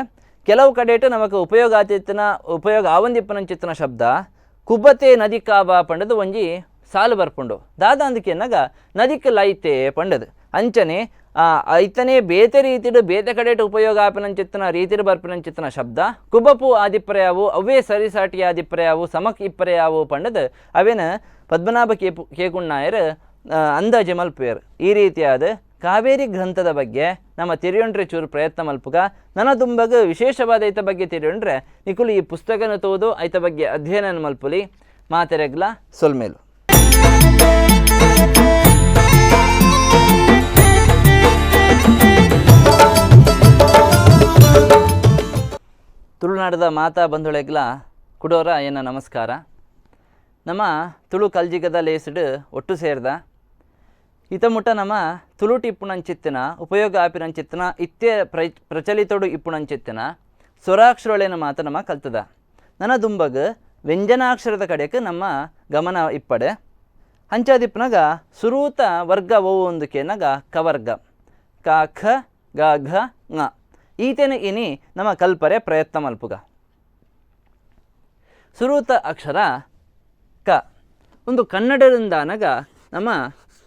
ಕೆಲವು ಕಡೆಟು ನಮಕ್ ಉಪಯೋಗ ಆತಿತ್ತನ ಉಪಯೋಗ ಆವಂದಿಪ್ಪನಂಚಿತ್ತನ ಶಬ್ದ ಕುಬ್ಬತೆ ನದಿ ಕಾಬ ಪಂಡದು ಒಂಜಿ ಸಾಲು ಬರ್ಪುಂಡು. ದಾದಾ ಅಂದಕ್ಕೆ ನದಿಕ್ ಲೈತೆ ಪಂಡದು. ಅಂಚನೆ ಐತನೇ ಬೇತೆ ರೀತಿಡು ಬೇತೆ ಕಡೆಟು ಉಪಯೋಗ ಆಪಿನಂಚಿತ್ತನ ರೀತಿಡು ಬರ್ಪಿನಂಚಿತ್ತನ ಶಬ್ದ ಕುಬಪು ಆದಿಪ್ರಯಾವು ಅವೇ ಸರಿಸಾಟಿ ಆದಿಪ್ರಯಾವು ಸಮಕ್ ಇಪ್ರಯಾವು ಪಂಡದು ಅವೇನ ಪದ್ಮನಾಭ ಕೇಕುಣ್ಣಾಯರು ಅಂದಾಜೆ ಮಲ್ಪುಯರು. ಈ ರೀತಿಯಾದ ಕಾವೇರಿ ಗ್ರಂಥದ ಬಗ್ಗೆ ನಮ್ಮ ತಿರಿಯೊಂಡ್ರೆ ಚೂರು ಪ್ರಯತ್ನ ಮಲ್ಪುಗ. ನನ್ನ ದುಂಬಗ ವಿಶೇಷವಾದ ಐತ ಬಗ್ಗೆ ತಿರಿಯೊಂಡ್ರೆ ನಿಕುಲು ಈ ಪುಸ್ತಕನ ತೋದು ಐತ ಬಗ್ಗೆ ಅಧ್ಯಯನ ಮಲ್ಪುಲಿ. ಮಾತೆರೆಗ್ಲ ಸೊಲ್ಮೇಲು. ತುಳುನಾಡದ ಮಾತಾ ಬಂಧುಳೆಗ್ಲ ಕುಡೋರ ಏನ ನಮಸ್ಕಾರ. ನಮ್ಮ ತುಳು ಕಲ್ಜಿಗದ ಲೇಸ್ಡ್ ಒಟ್ಟು ಸೇರ್ದ ಇತ ಮುಟ್ಟ ನಮ್ಮ ತುಳುಟು ಇಪ್ಪುನಂಚಿತ್ತಿನ ಉಪಯೋಗ ಆಪಿನಂಚಿತ್ತಿನ ಇತ್ತೆ ಪ್ರಚಲಿತೋಡು ಇಪ್ಪುನಂಚಿತ್ತಿನ ಸ್ವರಾಕ್ಷರೊಳೆನ ಮಾತ ನಮ್ಮ ಕಲ್ತದ. ನನ್ನ ದುಂಬಗ್ ವ್ಯಂಜನಾಕ್ಷರದ ಕಡೆಗೆ ನಮ್ಮ ಗಮನ ಇಪ್ಪಡೆ. ಅಂಚಾದಿಪ್ಪನಾಗ ಸುರೂತ ವರ್ಗ ಒವು ಒಂದಕ್ಕೆನಾಗ ಕವರ್ಗ ಕ ಖ ಗ ಘ ങ ಈತೇನ ಇನಿ ನಮ್ಮ ಕಲ್ಪರೆ ಪ್ರಯತ್ನ ಮಲ್ಪುಗ. ಸುರೂತ ಅಕ್ಷರ ಕ ಒಂದು ಕನ್ನಡದಿಂದಾನಗ ನಮ್ಮ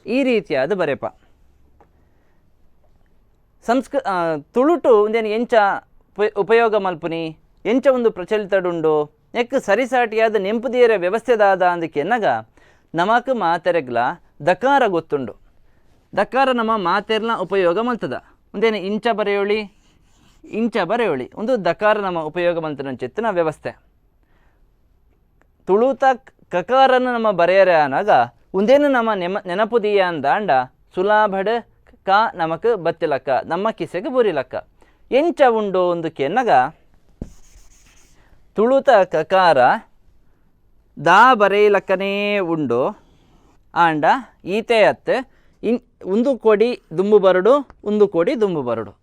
ಈ ರೀತಿಯಾದ ಬರೆಪ. ತುಳುಟು ಒಂದೇನು ಎಂಚ ಉಪಯೋಗ ಮಲ್ಪುನಿ ಎಂಚ ಒಂದು ಪ್ರಚಲಿತಡುಂಡು ನೆಕ್ ಸರಿಸಾಟಿಯಾದ ನೆಂಪುದಿಯರ ವ್ಯವಸ್ಥೆದಾದ ಅಂದಕ್ಕೆನ್ನಗ ನಮಕ್ ಮಾತೆರೆಗ್ಲ ದಕಾರ ಗೊತ್ತುಂಡು. ದಕಾರ ನಮ್ಮ ಮಾತೆರ್ನ ಉಪಯೋಗ ಮಲ್ತದ. ಒಂದೇನು ಇಂಚ ಬರೆಯೋಳಿ ಇಂಚ ಬರೆಯೋಳಿ ಒಂದು ದಕಾರ ನಮ್ಮ ಉಪಯೋಗ ಮಲ್ತನಂಚಿತ್ತಿನ ವ್ಯವಸ್ಥೆ. ತುಳುತ ಕಕಾರನ್ನು ನಮ್ಮ ಬರೆಯರೆ ಆನಾಗ ಒಂದೇನು ನಮ್ಮ ನೆನಪುದೀಯ ಅಂದಾಂಡ ಸುಲಾಭಡ್ ಕ ನಮಕ್ ಬತ್ತಿಲಕ್ಕ ನಮ್ಮ ಕಿಸೆಗೆ ಬುರಿಲಕ್ಕ ಎಂಚ ಉಂಡು ಒಂದು ಕೆನ್ನಗ ತುಳುತ ಕಕಾರ ದಾ ಬರೆಯಲಕ್ಕನೇ ಉಂಡು ಆಂಡ ಈತೆ ಅತ್ತೆ ಇನ್ ಒಂದು ಕೋಡಿ ದುಂಬು ಬರಡು ಒಂದು ಕೋಡಿ ದುಂಬು ಬರಡು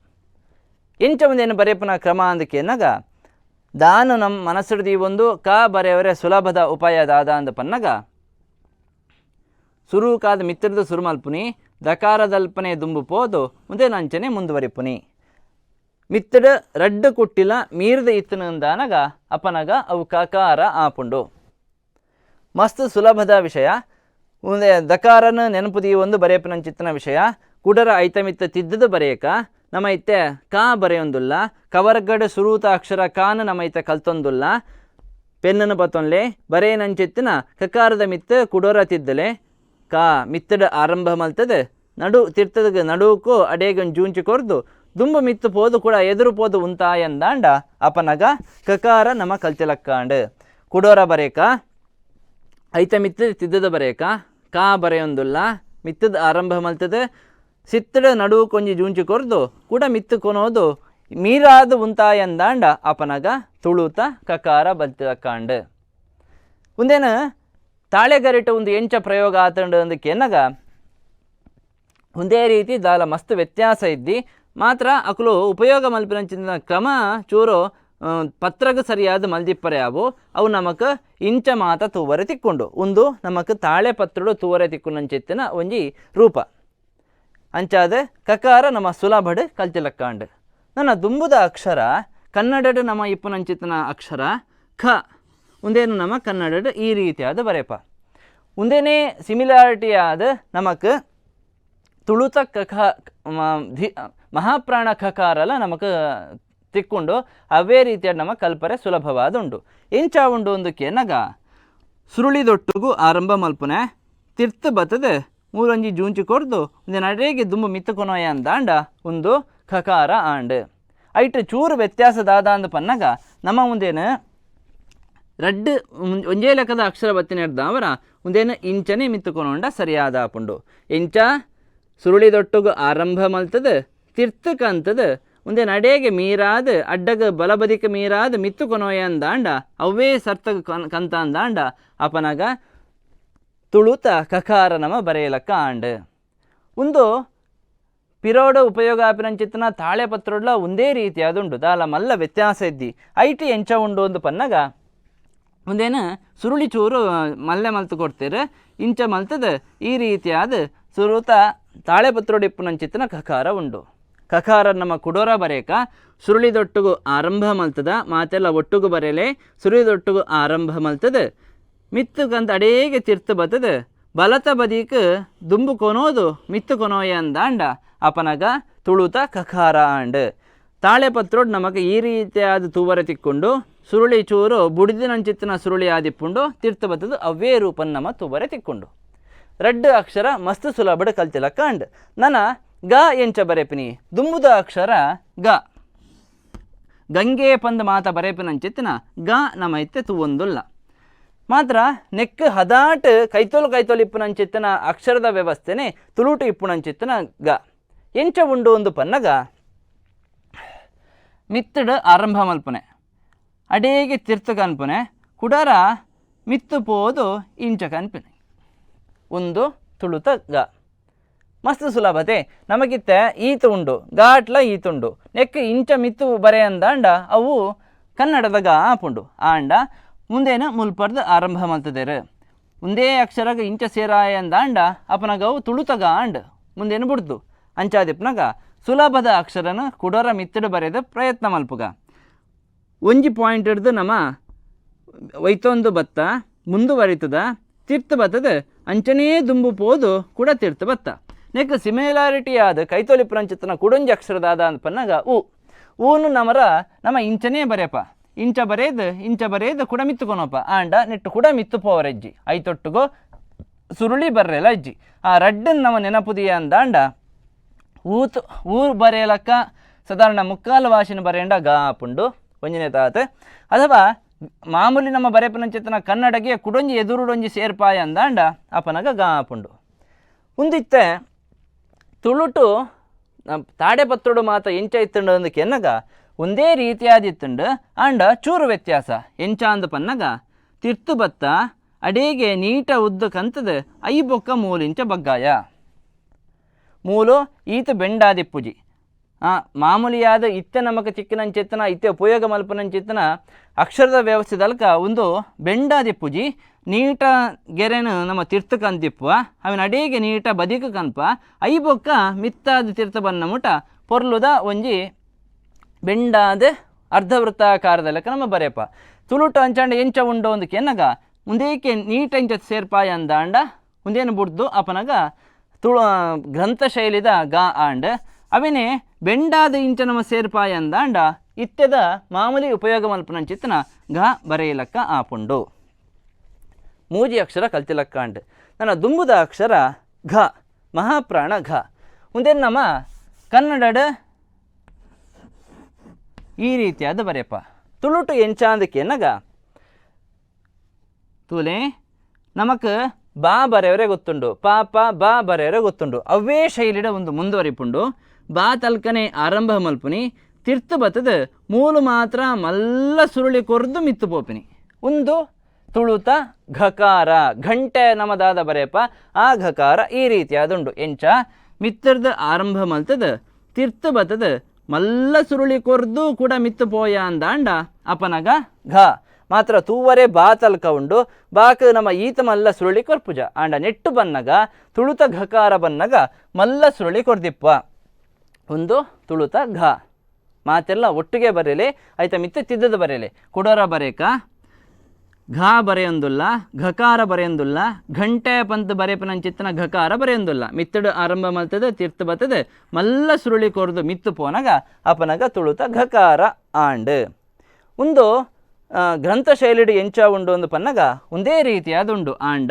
ಎಂಚ ಒಂದೇನು ಬರೆಯಪ್ಪನ ಕ್ರಮ ಅಂದಕ್ಕೆನ್ನಗ ದಾನು ನಮ್ಮ ಮನಸ್ಸುಡ್ದು ಈ ಒಂದು ಕ ಬರೆಯವರೆ ಸುಲಭದ ಉಪಾಯ ದಾದ ಅಂದ ಪನ್ನಗ ಸುರುಕಾದ ಮಿತ್ರದ ಸುರುಮಲ್ಪುನಿ ದಕಾರದಲ್ಪನೆ ದುಂಬು ಪೋದು ಮುಂದೆ ನಂಚನೆ ಮುಂದುವರಿಪುನಿ ಮಿತ್ತಡ ರಡ್ಡು ಕುಟ್ಟಿಲ ಮೀರ್ದ ಇತ್ತನಂದಾನಗ ಅಪನಗ ಅವು ಕಕಾರ ಆಪುಂಡು. ಮಸ್ತ್ ಸುಲಭದ ವಿಷಯ. ಒಂದೇ ದಕಾರನ ನೆನಪುದಿ ಒಂದು ಬರೆಯಪ್ಪನಂಚಿತ್ತನ ವಿಷಯ. ಕುಡರ ಐತಮಿತ್ತ ತಿದ್ದದ ಬರೆಯಕ ನಮ್ಮ ಇತ್ತೆ ಕಾ ಬರೆಯೊಂದುಲ್ಲ ಕವರ್ಗಡ ಸುರೂತ ಅಕ್ಷರ ಕಾನ ನಮ್ಮ ಇತ್ತೆ ಕಲ್ತೊಂದುಲ್ಲ. ಪೆನ್ನನ್ನು ಬತ್ತೊನ್ಲೆ ಬರೆಯನಂಚಿತ್ತಿನ ಕಕಾರದ ಮಿತ್ತ ಕುಡೋರ ತಿದ್ದಲೆ ಕಾ ಮಿತ್ತಡ ಆರಂಭ ಮಲ್ತದೆ ನಡು ತಿರ್ತದ ನಡುಕು ಅಡೇಗನ್ ಜೂಂಚಿ ಕೊರ್ದು ದುಂಬು ಮಿತ್ತು ಪೋದು ಕೂಡ ಎದುರು ಪೋದು ಉಂತಾಯಂದಾಂಡ ಅಪನಗ ಕಕಾರ ನಮ್ಮ ಕಲ್ತಿಲಕ್ಕಾಂಡ್. ಕುಡೋರ ಬರೇಕ ಐತ ಮಿತ್ತ ತಿದ್ದದ ಬರೇಕ ಕಾ ಬರೆಯೊಂದುಲ್ಲ ಮಿತ್ತದ ಆರಂಭ ಮಲ್ತದೆ ಸಿತ್ತಡ ನಡುವು ಕೊಂಜಿ ಜೂಂಚಿ ಕೊರ್ದು ಕೂಡ ಮಿತ್ತು ಕೊನೋದು ಮೀರಾದ ಉಂತಾಯಂದಾಂಡ ಅಪನಗ ತುಳುತ ಕಕಾರ ಬಲ್ತಿಲಕ್ಕಾಂಡ್. ಒಂದೇನ ತಾಳೆಗರಿಟ ಒಂದು ಎಂಚ ಪ್ರಯೋಗ ಆತಂಡು ಅಂದಕ್ಕೆ ಒಂದೇ ರೀತಿ ದಾಲ ಮಸ್ತ್ ವ್ಯತ್ಯಾಸ ಇದ್ದಿ ಮಾತ್ರ ಅಕುಲು ಉಪಯೋಗ ಮಲ್ಪಿನಂಚಿನ ಕ್ರಮ ಚೂರು ಪತ್ರಗ ಸರಿಯಾದ ಮಲ್ದಿಪ್ಪರೆ ಅವು ಅವು ನಮಕ್ ಇಂಚ ಮಾತ ತೂವರೆ ತಿಕ್ಕೊಂಡು ಒಂದು ನಮಕ್ ತಾಳೆ ಪತ್ರಡು ತೂವರೆ ತಿಕ್ಕೊಂಡಂಚಿತ್ತಿನ ಒಂಜಿ ರೂಪ. ಅಂಚಾದ ಕಕಾರ ನಮ್ಮ ಸುಲಭಡ್ ಕಲ್ತಿಲಕ್ಕಾಂಡ್. ನನ್ನ ದುಂಬುದ ಅಕ್ಷರ ಕನ್ನಡಡು ನಮ್ಮ ಇಪ್ಪನಂಚಿತನ ಅಕ್ಷರ ಖ ಒಂದೇನು ನಮ್ಮ ಕನ್ನಡಡು ಈ ರೀತಿಯಾದ ಬರೆಪ. ಒಂದೇನೇ ಸಿಮಿಲಾರಿಟಿ ಆದ ನಮಕ್ ತುಳುತ ಕಖ ಮಹಾಪ್ರಾಣ ಖಕಾರಲ ನಮಕ್ ತಿಕ್ಕೊಂಡು ಅವೇ ರೀತಿಯ ನಮ್ಮ ಕಲ್ಪರೆ ಸುಲಭವಾದುಂಡು. ಎಂಚ ಉಂಡು ಒಂದು ಕೆನಗ ಸುರುಳಿದೊಟ್ಟುಗು ಆರಂಭ ಮಲ್ಪುನೆ ತಿರ್ತು ಬತ್ತದ ಮೂರೊಂಜಿ ಜೂಂಚಿ ಕೊರ್ದು ಒಂದೇ ನಡೇಗೆ ದುಂಬು ಮಿತ್ತುಕೊನೋಯ ಅಂದಾಂಡ ಒಂದು ಖಕಾರ ಆಂಡ್. ಐಟ್ ಚೂರು ವ್ಯತ್ಯಾಸ ದಾದ ಅಂದ್ ಪನ್ನಗ ನಮ್ಮ ಮುಂದೇನು ರಡ್ಡ್ ಒಂಜೇ ಲೆಕ್ಕದ ಅಕ್ಷರ ಬತ್ತಿನ ಅವರ ಒಂದೇನು ಇಂಚನೆ ಮಿತ್ತುಕೊನೊಂಡ ಸರಿಯಾದ ಆಪುಂಡು. ಇಂಚ ಸುರುಳಿದೊಟ್ಟುಗು ಆರಂಭ ಮಲ್ತದ ತಿರ್ತು ಕಂತದ ಒಂದೇ ನಡೆಗೆ ಮೀರಾದ ಅಡ್ಡಗ ಬಲಬದಿಕ ಮೀರಾದ ಮಿತ್ತುಕೊನೋಯ ಅಂದಾಂಡ ಅವೇ ಸರ್ತಗ ಕಂತ ಅಂದಾಂಡ ಅಪನಗ ತುಳುತ ಕಕಾರ ನಮ ಬರೆಯಲಕ್ಕ ಆಂಡ್. ಒಂದು ಪಿರೋಡ ಉಪಯೋಗ ಆಪಿನಂಚಿತ್ತನ ತಾಳೆ ಪತ್ರೊಡ್ಲ ಒಂದೇ ರೀತಿಯಾದುಂಡು, ದಾಲ ಮಲ್ಲ ವ್ಯತ್ಯಾಸ ಇದ್ದಿ. ಐಟಿ ಎಂಚ ಉಂಡು ಒಂದು ಪನ್ನಗ ಒಂದೇನು ಸುರುಳಿ ಚೂರು ಮಲ್ಲೆ ಮಲ್ತು ಕೊಡ್ತೀರ ಇಂಚ ಮಲ್ತದ ಈ ರೀತಿಯಾದ ಸುರುತ ತಾಳೆ ಪತ್ರೊಡಿಪ್ಪುನಂಚಿತ್ತನ ಕಕಾರ ಉಂಡು. ಕಕಾರ ನಮ್ಮ ಕುಡೋರ ಬರೇಕ ಸುರುಳಿದೊಟ್ಟುಗು ಆರಂಭ ಮಲ್ತದ ಮಾತೆಲ್ಲ ಒಟ್ಟುಗು ಬರೆಯಲೆ ಸುರುಳಿದೊಟ್ಟುಗು ಆರಂಭ ಮಲ್ತದ ಮಿತ್ತು ಕಂತ ಅಡೇಗೆ ತಿರ್ತು ಬತ್ತದ ಬಲತ ಬದಿಕ್ ದುಂಬು ಕೊನೋದು ಮಿತ್ತು ಕೊನೋಯ ಅಂದಾಂಡ ಅಪನಗ ತುಳುತ ಕಕಾರ ಆಂಡ್. ತಾಳೆ ಪತ್ರೋಡ್ ನಮಕ್ ಈ ರೀತಿಯಾದ ತೂವರೆ ತಿಕ್ಕೊಂಡು ಸುರುಳಿ ಚೂರು ಬುಡಿದಿನಂಚಿತ್ತಿನ ಸುರುಳಿ ಆದಿಪ್ಪುಂಡು ತಿರ್ತು ಬತ್ತದು ಅವೇ ರೂಪನ್ ನಮ್ಮ ತೂವರೆ ತಿಕ್ಕೊಂಡು ರಡ್ಡು ಅಕ್ಷರ ಮಸ್ತ್ ಸುಲಭಡ್ ಕಲ್ತಿಲಕ್ಕ ಅಂಡ್. ನನ ಗ ಎಂಚ ಬರೆಪಿನಿ ದುಂಬುದ ಅಕ್ಷರ ಗ ಗಂಗೆ ಪಂದ್ ಮಾತ ಬರೆಪಿನಂಚಿತ್ತಿನ ಗ ನಮ ಇತ್ತೆ ತೂವೊಂದುಲ್ಲ ಮಾತ್ರ ನೆಕ್ ಹದಾಟ್ ಕೈತೋಲು ಕೈತೋಲು ಇಪ್ಪುನಂಚಿತ್ತಿನ ಅಕ್ಷರದ ವ್ಯವಸ್ಥೆನೆ ತುಳುಟು ಇಪ್ಪುನಂಚಿತ್ತಿನ ಗ ಎಂಚ ಉಂಡು ಒಂದು ಪನ್ನಗ ಮಿತ್ತಡು ಆರಂಭ ಮಲ್ಪುನೆ ಅಡೇಗೆ ತಿರ್ತು ಕನ್ಪುನೆ ಕುಡರ ಮಿತ್ತು ಪೋದು ಇಂಚ ಕನ್ಪಿನೆ ಒಂದು ತುಳುತ ಗ ಮಸ್ತ್ ಸುಲಭತೆ. ನಮಗಿತ್ತ ಈತ ಉಂಡು ಘಾಟ್ಲ ಈತುಂಡು ನೆಕ್ ಇಂಚ ಮಿತ್ತು ಬರೆಯಂದಾಂಡ ಅವು ಕನ್ನಡದ ಗ ಆಪುಂಡು. ಆಂಡ ಮುಂದೇನು ಮುಲ್ಪರ್ದು ಆರಂಭ ಮಲ್ತದೇರು ಒಂದೇ ಅಕ್ಷರಗ ಇಂಚ ಸೇರಾಯ ಅಂದಾಂಡ ಅಪನಗವು ತುಳುತ ಗ ಆಂಡ್ ಮುಂದೇನು ಬುಡ್ದು ಅಂಚಾದಿಪ್ನಗ ಸುಲಭದ ಅಕ್ಷರನ ಕುಡೋರ ಮಿತ್ತಡು ಬರೆದ ಪ್ರಯತ್ನ ಮಲ್ಪುಗ. ಒಂಜಿ ಪಾಯಿಂಟ್ ಹಿಡ್ದು ನಮ್ಮ ವೈತೊಂದು ಬತ್ತ ಮುಂದುವರಿತದ ತಿರ್ತು ಬತ್ತದ ಅಂಚನೇ ದುಂಬು ಪೋದು ಕೂಡ ತಿರ್ತು ಬತ್ತ. ನೆಕ್ ಸಿಮಿಲಾರಿಟಿ ಆದ ಕೈತೋಲಿ ಪ್ರಂಚಿತನ ಕುಡೊಂಜಿ ಅಕ್ಷರದಾದ ಅಂತ ಪನ್ನಗ ಉ ಊನು ನಮರ ನಮ್ಮ ಇಂಚನೇ ಬರೆಯಪ್ಪ ಇಂಚ ಬರೇದು ಇಂಚ ಬರೇದು ಕೂಡ ಮಿತ್ತುಕೊನಪ್ಪ ಆಂಡ ನೆಟ್ಟು ಕೂಡ ಮಿತ್ತು ಪೋವರೆಜ್ಜಿ ಐತೊಟ್ಟುಗೋ ಸುರುಳಿ ಬರ್ರೆಲ್ಲ ಅಜ್ಜಿ ಆ ರಡ್ಡನ್ ನಮ್ಮ ನೆನಪುದಿಯ ಅಂದಾಂಡ ಊತು ಊರು ಬರೆಯಲಕ್ಕ ಸಾಧಾರಣ ಮುಕ್ಕಾಲು ವಾಸಿನ ಬರೆಯಂಡ ಗಾ ಪುಂಡು ಒಂಜನೇ ತಾತ ಅಥವಾ ಮಾಮೂಲಿ ನಮ್ಮ ಬರೆಪನಂಚಿತನ ಕನ್ನಡಗೆ ಕುಡೊಂಜಿ ಎದುರುಡೊಂಜಿ ಸೇರ್ಪಾಯ ಅಂದಾಂಡ ಅಪನಗ ಗಾ ಪುಂಡು. ಉಂದಿತ್ತೆ ತುಳುಟು ತಾಡೆ ಪತ್ರೊಡು ಮಾತ ಎಂಚ ಇತ್ತುಂಡು ಅಂದ್ ಕೆನ್ನಗ ಒಂದೇ ರೀತಿಯಾದಿತ್ತುಂಡು ಆಂಡ ಚೂರು ವ್ಯತ್ಯಾಸ ಎಂಚ ಅಂದ್ ಪನ್ನಗ ತಿರ್ತು ಬತ್ತ ಅಡೇಗೆ ನೀಟ ಉದ್ದ ಕಂತದ I ಬೊಕ್ಕ ಮೂಲಿಂಚ ಬಗ್ಗಾಯ ಮೂಲು ಈತ ಬೆಂಡಾದಿಪ್ಪುಜಿ. ಮಾಮೂಲಿಯಾದ ಇತ್ತೆ ನಮಕ್ ಚಿಕ್ಕನಂಚಿತ್ತನ ಇತ್ತೆ ಉಪಯೋಗ ಮಲ್ಪನಂಚಿತ್ತನ ಅಕ್ಷರದ ವ್ಯವಸ್ಥೆದಲ್ಕ ಒಂದು ಬೆಂಡಾದಿಪ್ಪುಜಿ ನೀಟ ಗೆರೆನು ನಮ್ಮ ತಿರ್ತು ಕಂತಿಪ್ಪುವ ಅವನ ಅಡೇಗೆ ನೀಟ ಬದಿಕ ಕನ್ಪ I ಬೊಕ್ಕ ಮಿತ್ತಾದ ತಿರ್ತ ಬನ್ನ ಮುಟ ಪೊರ್ಲುದ ಒಂಜಿ ಬೆಂಡಾದ ಅರ್ಧವೃತ್ತಾಕಾರದ ಲೆಕ್ಕ ನಮ್ಮ ಬರೆಯಪ್ಪ. ತುಳುಟು ಅಂಚಾಂಡ ಎಂಚ ಉಂಡು ಒಂದು ಕೆನ್ನಗ ಒಂದೇಕೆ ನೀಟ ಇಂಚ ಸೇರ್ಪಾಯ ಅಂದಾಂಡ ಒಂದೇನು ಬುಡ್ದು ಅಪನಗ ತುಳು ಗ್ರಂಥ ಶೈಲಿದ ಗಾ ಆಂಡ್. ಅವೇನೆ ಬೆಂಡಾದ ಇಂಚ ನಮ್ಮ ಸೇರ್ಪಾಯ ಅಂದಾಂಡ ಇತ್ತೆದ ಮಾಮೂಲಿ ಉಪಯೋಗ ಮಲ್ಪನಂಚಿತ್ತನ ಘ ಬರೆಯಲಕ್ಕ ಆಪುಂಡು. ಮೂಜಿ ಅಕ್ಷರ ಕಲ್ತಿಲಕ್ಕ ಅಂಡ್. ನನ್ನ ದುಂಬುದ ಅಕ್ಷರ ಘ ಮಹಾಪ್ರಾಣ ಘ ಮುಂದೆ ನಮ್ಮ ಕನ್ನಡದ ಈ ರೀತಿಯಾದ ಬರೆಯಪ್ಪ. ತುಳುಟು ಎಂಚಾಂದಕ್ಕೆ ಎನ್ನಗ ತೂಲೆ ನಮಕ್ ಬಾ ಬರೆಯವರೇ ಗೊತ್ತುಂಡು ಪಾಪ ಬಾ ಬರೆಯವರೇ ಗೊತ್ತುಂಡು ಅವೇ ಶೈಲಿಡ ಒಂದು ಮುಂದುವರಿಪುಂಡು. ಬಾ ತಲ್ಕನೆ ಆರಂಭ ಮಲ್ಪುನಿ ತಿರ್ತು ಬತ್ತದ ಮೂಲು ಮಾತ್ರ ಮಲ್ಲ ಸುರುಳಿ ಕೊರ್ದು ಮಿತ್ತು ಪೋಪಿನಿ ಒಂದು ತುಳುತ ಘಕಾರ ಘಂಟೆ ನಮದಾದ ಬರೆಯಪ್ಪ ಆ ಘಕಾರ ಈ ರೀತಿಯಾದುಂಡು. ಎಂಚ ಮಿತ್ತರ್ದ ಆರಂಭ ಮಲ್ತದ ತಿರ್ತು ಬತ್ತದ ಮಲ್ಲ ಸುರುಳಿ ಕೊರ್ದು ಕೂಡ ಮಿತ್ತು ಪೋಯ ಅಂದಾಂಡ ಅಪನಗ ಘ ಮಾತ್ರ ತೂವರೆ ಬಾ ತಲ್ಕ ಉಂಡು ಬಾಕ್ ನಮ್ಮ ಈತ ಮಲ್ಲ ಸುರುಳಿ ಕೊರ್ಪುಜ ಆಂಡ ನೆಟ್ಟು ಬನ್ನಗ ತುಳುತ ಘಕಾರ ಬನ್ನಗ ಮಲ್ಲ ಸುರುಳಿ ಕೊರ್ದಿಪ್ಪ ಒಂದು ತುಳುತ ಘ ಮಾತೆಲ್ಲ ಒಟ್ಟಿಗೆ ಬರೆಯಲಿ ಆಯ್ತಾ ಮಿತ್ತ ತಿದ್ದದ ಬರೆಯಲಿ ಕುಡೋರ ಬರೇಕ. ಘ ಬರೆಯೊಂದುಲ್ಲ, ಘಕಾರ ಬರೆಯೊಂದುಲ್ಲ, ಘಂಟೆ ಪಂತ್ ಬರೆಪನಂಚಿತ್ತನ ಘಕಾರ ಬರೆಯೊಂದುಲ್ಲ. ಮಿತ್ತಡು ಆರಂಭ ಮಲ್ತದೆ ತೀರ್ಥ ಬರ್ತದೆ ಮಲ್ಲ ಸುರುಳಿ ಕೊರ್ದು ಮಿತ್ತು ಪೋನಗ ಅಪನಗ ತುಳುತ ಘಕಾರ ಆಂಡ್. ಒಂದು ಗ್ರಂಥ ಶೈಲಿಡು ಎಂಚ ಉಂಡು ಒಂದು ಪನ್ನಗ ಒಂದೇ ರೀತಿಯಾದ ಉಂಡು. ಆಂಡ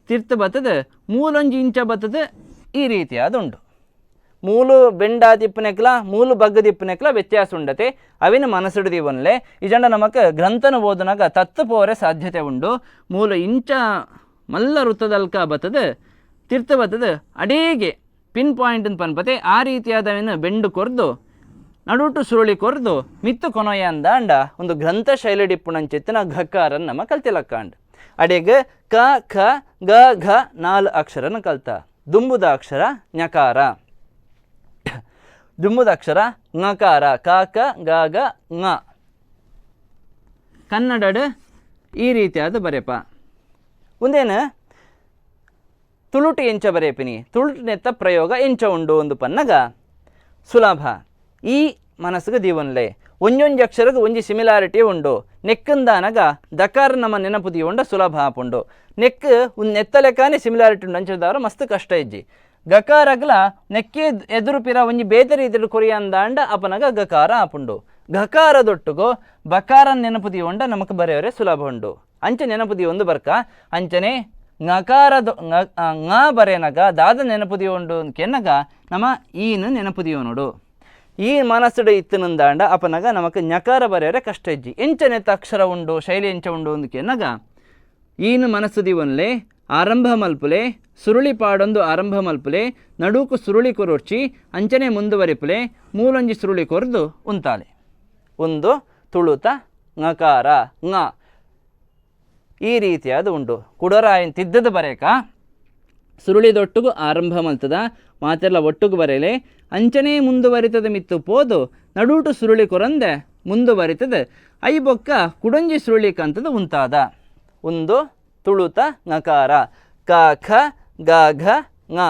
ತೀರ್ಥ ಬರ್ತದೆ ಮೂಲೊಂಜಿ ಇಂಚ ಬರ್ತದೆ ಈ ರೀತಿಯಾದ ಉಂಡು. ಮೂಲು ಬೆಂಡ ತಿಪ್ಪನೆಕ್ಲ ಮೂಲು ಬಗ್ಗ ತಿಪ್ಪನೆಕ್ಲ ವ್ಯತ್ಯಾಸ ಉಂಡತೆ ಅವಿನ ಮನಸ್ಸುಡು ದೀವನ್ಲೆ ಇಜಂಡ ನಮಕ್ ಗ್ರಂಥನ ಓದನಾಗ ತತ್ತು ಪೋರೆ ಸಾಧ್ಯತೆ ಉಂಡು. ಮೂಲು ಇಂಚ ಮಲ್ಲ ವೃತ್ತದಲ್ಕ ಬತ್ತದ ತಿರ್ತ ಬತ್ತದ ಅಡೇಗೆ ಪಿನ್ ಪಾಯಿಂಟ್ ಅಂತ ಪನ್ಪತೆ ಆ ರೀತಿಯಾದವಿನ ಬೆಂಡು ಕೊರ್ದು ನಡುಟು ಸುರುಳಿ ಕೊರ್ದು ಮಿತ್ತು ಕೊನೊಯ ಅಂದಾಂಡ ಒಂದು ಗ್ರಂಥ ಶೈಲಿ ಡಿಪ್ಪುಣಂಚಿತ್ತಿನ ಘಕಾರನ್ ನಮ್ಮ ಕಲ್ತಿಲಕ್ಕಾಂಡ್. ಅಡೆಗ್ ಕ ಖ ಗ ಘ ನಾಲ್ ಅಕ್ಷರನ ಕಲ್ತ. ದುಂಬುದ ಅಕ್ಷರ ಞಕಾರ, ದುಂಬುದ ಅಕ್ಷರ ಞಕಾರ, ಕ ಕ ಗ ಗ ಞ. ಕನ್ನಡಡ್ ಈ ರೀತಿಯಾದ ಬರೆಪ. ಒಂದೇನು ತುಳುಟು ಎಂಚ ಬರೆಪಿನಿ, ತುಳುಟು ಪ್ರಯೋಗ ಎಂಚ ಉಂಡು ಒಂದು ಪನ್ನಗ ಸುಲಭ. ಈ ಮನಸ್ಸಿಗೆ ದೀವನ್ಲೆ ಒಂಜೊಂಜಿ ಅಕ್ಷರಕ್ಕೆ ಒಂಜಿ ಸಿಮಿಲಾರಿಟಿ ಉಂಡು. ನೆಕ್ಕಂದಾನಗ ದಕಾರ ನಮ್ಮ ನೆನಪು ದೀವೊಂಡ ಸುಲಭ ಆಪುಂಡು. ನೆಕ್ ಒಂದು ನೆತ್ತಲೆಕ್ಕಾನೆ ಸಿಮಿಲಾರಿಟಿ ಉಂಡು ಅಂಚದವರ ಮಸ್ತ್ ಕಷ್ಟ ಇಜ್ಜಿ. ಗಕಾರಗ್ಲ ನೆಕ್ಕೆ ಎದುರು ಪಿರ ಒಂಜಿ ಬೇತೆ ರೀತಿಯಲ್ಲಿ ಕೊರಿಯ ಅಂದಾಂಡ ಅಪನಗ ಗಕಾರ ಆಪುಂಡು. ಗಕಾರದೊಟ್ಟುಗು ಬಕಾರ ನೆನಪು ದೀವೊಂಡ ನಮಕ್ ಬರೆಯವರೆ ಸುಲಭ ಉಂಡು. ಅಂಚೆ ನೆನಪು ದೀವೊಂದು ಬರ್ಕ. ಅಂಚನೆ ಞಕಾರದ ಞ ಬರೆನಗ ದಾದ ನೆನಪು ದೀವೊಂಡು ಕೆನ್ನಗ ನಮ ಈನು ನೆನಪು ದೀವನೋಡು. ಈ ಮನಸ್ಸುಡು ಇತ್ತನಂದಾಂಡ ಅಪನಗ ನಮಕ್ ಞಕಾರ ಬರೆಯರೆ ಕಷ್ಟ ಇಜ್ಜಿ. ಎಂಚನೆತ್ತ ಅಕ್ಷರ ಉಂಡು ಶೈಲಿ ಎಂಚ ಉಂಡು ಒಂದು ಕೆನ್ನಗ ಈನು ಮನಸ್ಸು ದಿವನ್ಲೆ ಆರಂಭ ಮಲ್ಪುಲೆ, ಸುರುಳಿ ಪಾಡೊಂದು ಆರಂಭ ಮಲ್ಪುಲೆ, ನಡುಕು ಸುರುಳಿ ಕೊರೊರ್ಚಿ ಅಂಚನೆ ಮುಂದುವರಿಪುಲೆ, ಮೂಲೊಂಜಿ ಸುರುಳಿ ಕೊರ್ದು ಉಂತಾಲೆ. ಒಂದು ತುಳುತ ಞಕಾರ ಞ ಈ ರೀತಿಯಾದ ಉಂಡು. ಕುಡರಾಯನ್ ತಿದ್ದದ ಬರೇಕ ಸುರುಳಿದೊಟ್ಟುಗು ಆರಂಭ ಮಲ್ತದ ಮಾತೆಲ್ಲ ಒಟ್ಟುಗು ಬರೆಯಲೆ ಅಂಚನೆ ಮುಂದುವರಿತದ ಮಿತ್ತು ಪೋದು ನಡುಟು ಸುರುಳಿ ಕೊರಂದೆ ಮುಂದುವರಿತದ I ಬೊಕ್ಕ ಕುಡೊಂಜಿ ಸುರುಳಿ ಕಂತದ ಉಂತಾದ. ಒಂದು ತುಳುತ ಞಕಾರ ಕ ಖ ಗ ಘ ಞ.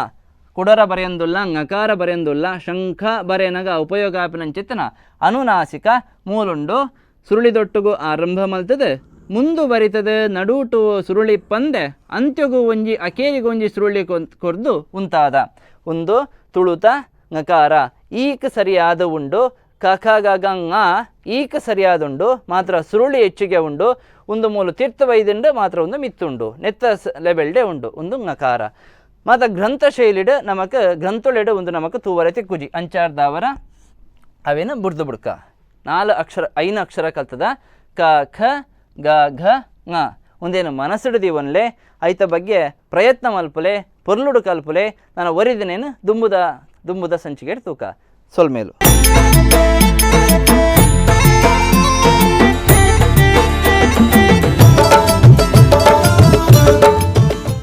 ಕುಡರ ಬರೆಯೊಂದುಲ್ಲ, ಞಕಾರ ಬರೆಯೊಂದುಲ್ಲ. ಶಂಖ ಬರೆಯನಗ ಉಪಯೋಗ ಆಪಿನಂಚಿತ್ತನ ಅನುನಾಸಿಕ ಮೂಲುಂಡು. ಸುರುಳಿದೊಟ್ಟುಗು ಆರಂಭ ಮಲ್ತದೆ ಮುಂದುವರಿತದೆ ನಡುಟು ಸುರುಳಿ ಪಂದೆ ಅಂತ್ಯಗು ಒಂಜಿ ಅಕೇರಿಗು ಒಂಜಿ ಸುರುಳಿ ಕೊರ್ದು ಉಂತಾದ. ಒಂದು ತುಳುತ ಞಕಾರ ಈಕ ಸರಿಯಾದ ಉಂಡು. ಕ ಖ ಗ ಗ ಞ ಈಕ ಸರಿಯಾದುಂಡು, ಮಾತ್ರ ಸುರುಳಿ ಹೆಚ್ಚಿಗೆ ಉಂಡು. ಒಂದು ಮೂಲು ತೀರ್ಥ ವೈದುಂಡು, ಮಾತ್ರ ಒಂದು ಮಿತ್ತುಂಡು ನೆತ್ತ ಲೆವೆಲ್ಡೆ ಉಂಡು ಒಂದು ಞಕಾರ. ಮಾತ್ರ ಗ್ರಂಥ ಶೈಲಿಡ್ ನಮಕ್ ಗ್ರಂಥೊಳೆಡು ಒಂದು ನಮಕ್ ತೂವರೆ ತಿಕ್ಕುಜಿ. ಅಂಚಾರ್ದಾವರ ಅವೇನು ಬುಡ್ದು ಬುಡ್ಕ. ನಾಲ್ ಅಕ್ಷರ ಐನು ಅಕ್ಷರ ಕಲ್ತದ ಕ ಖ ಗ ಘ ಞ. ಒಂದೇನು ಮನಸ್ಸುಡು ದೀವನ್ಲೆ ಐತ ಬಗ್ಗೆ ಪ್ರಯತ್ನ ಮಲ್ಪುಲೆ, ಪೊರ್ಲುಡು ಕಲ್ಪುಲೆ. ನಾನು ಒರಿದಿನೇನು ದುಂಬುದ ದುಂಬುದ ಸಂಚಿಕೆ ತೂಕ ಸೊಲ್ಮೇಲು.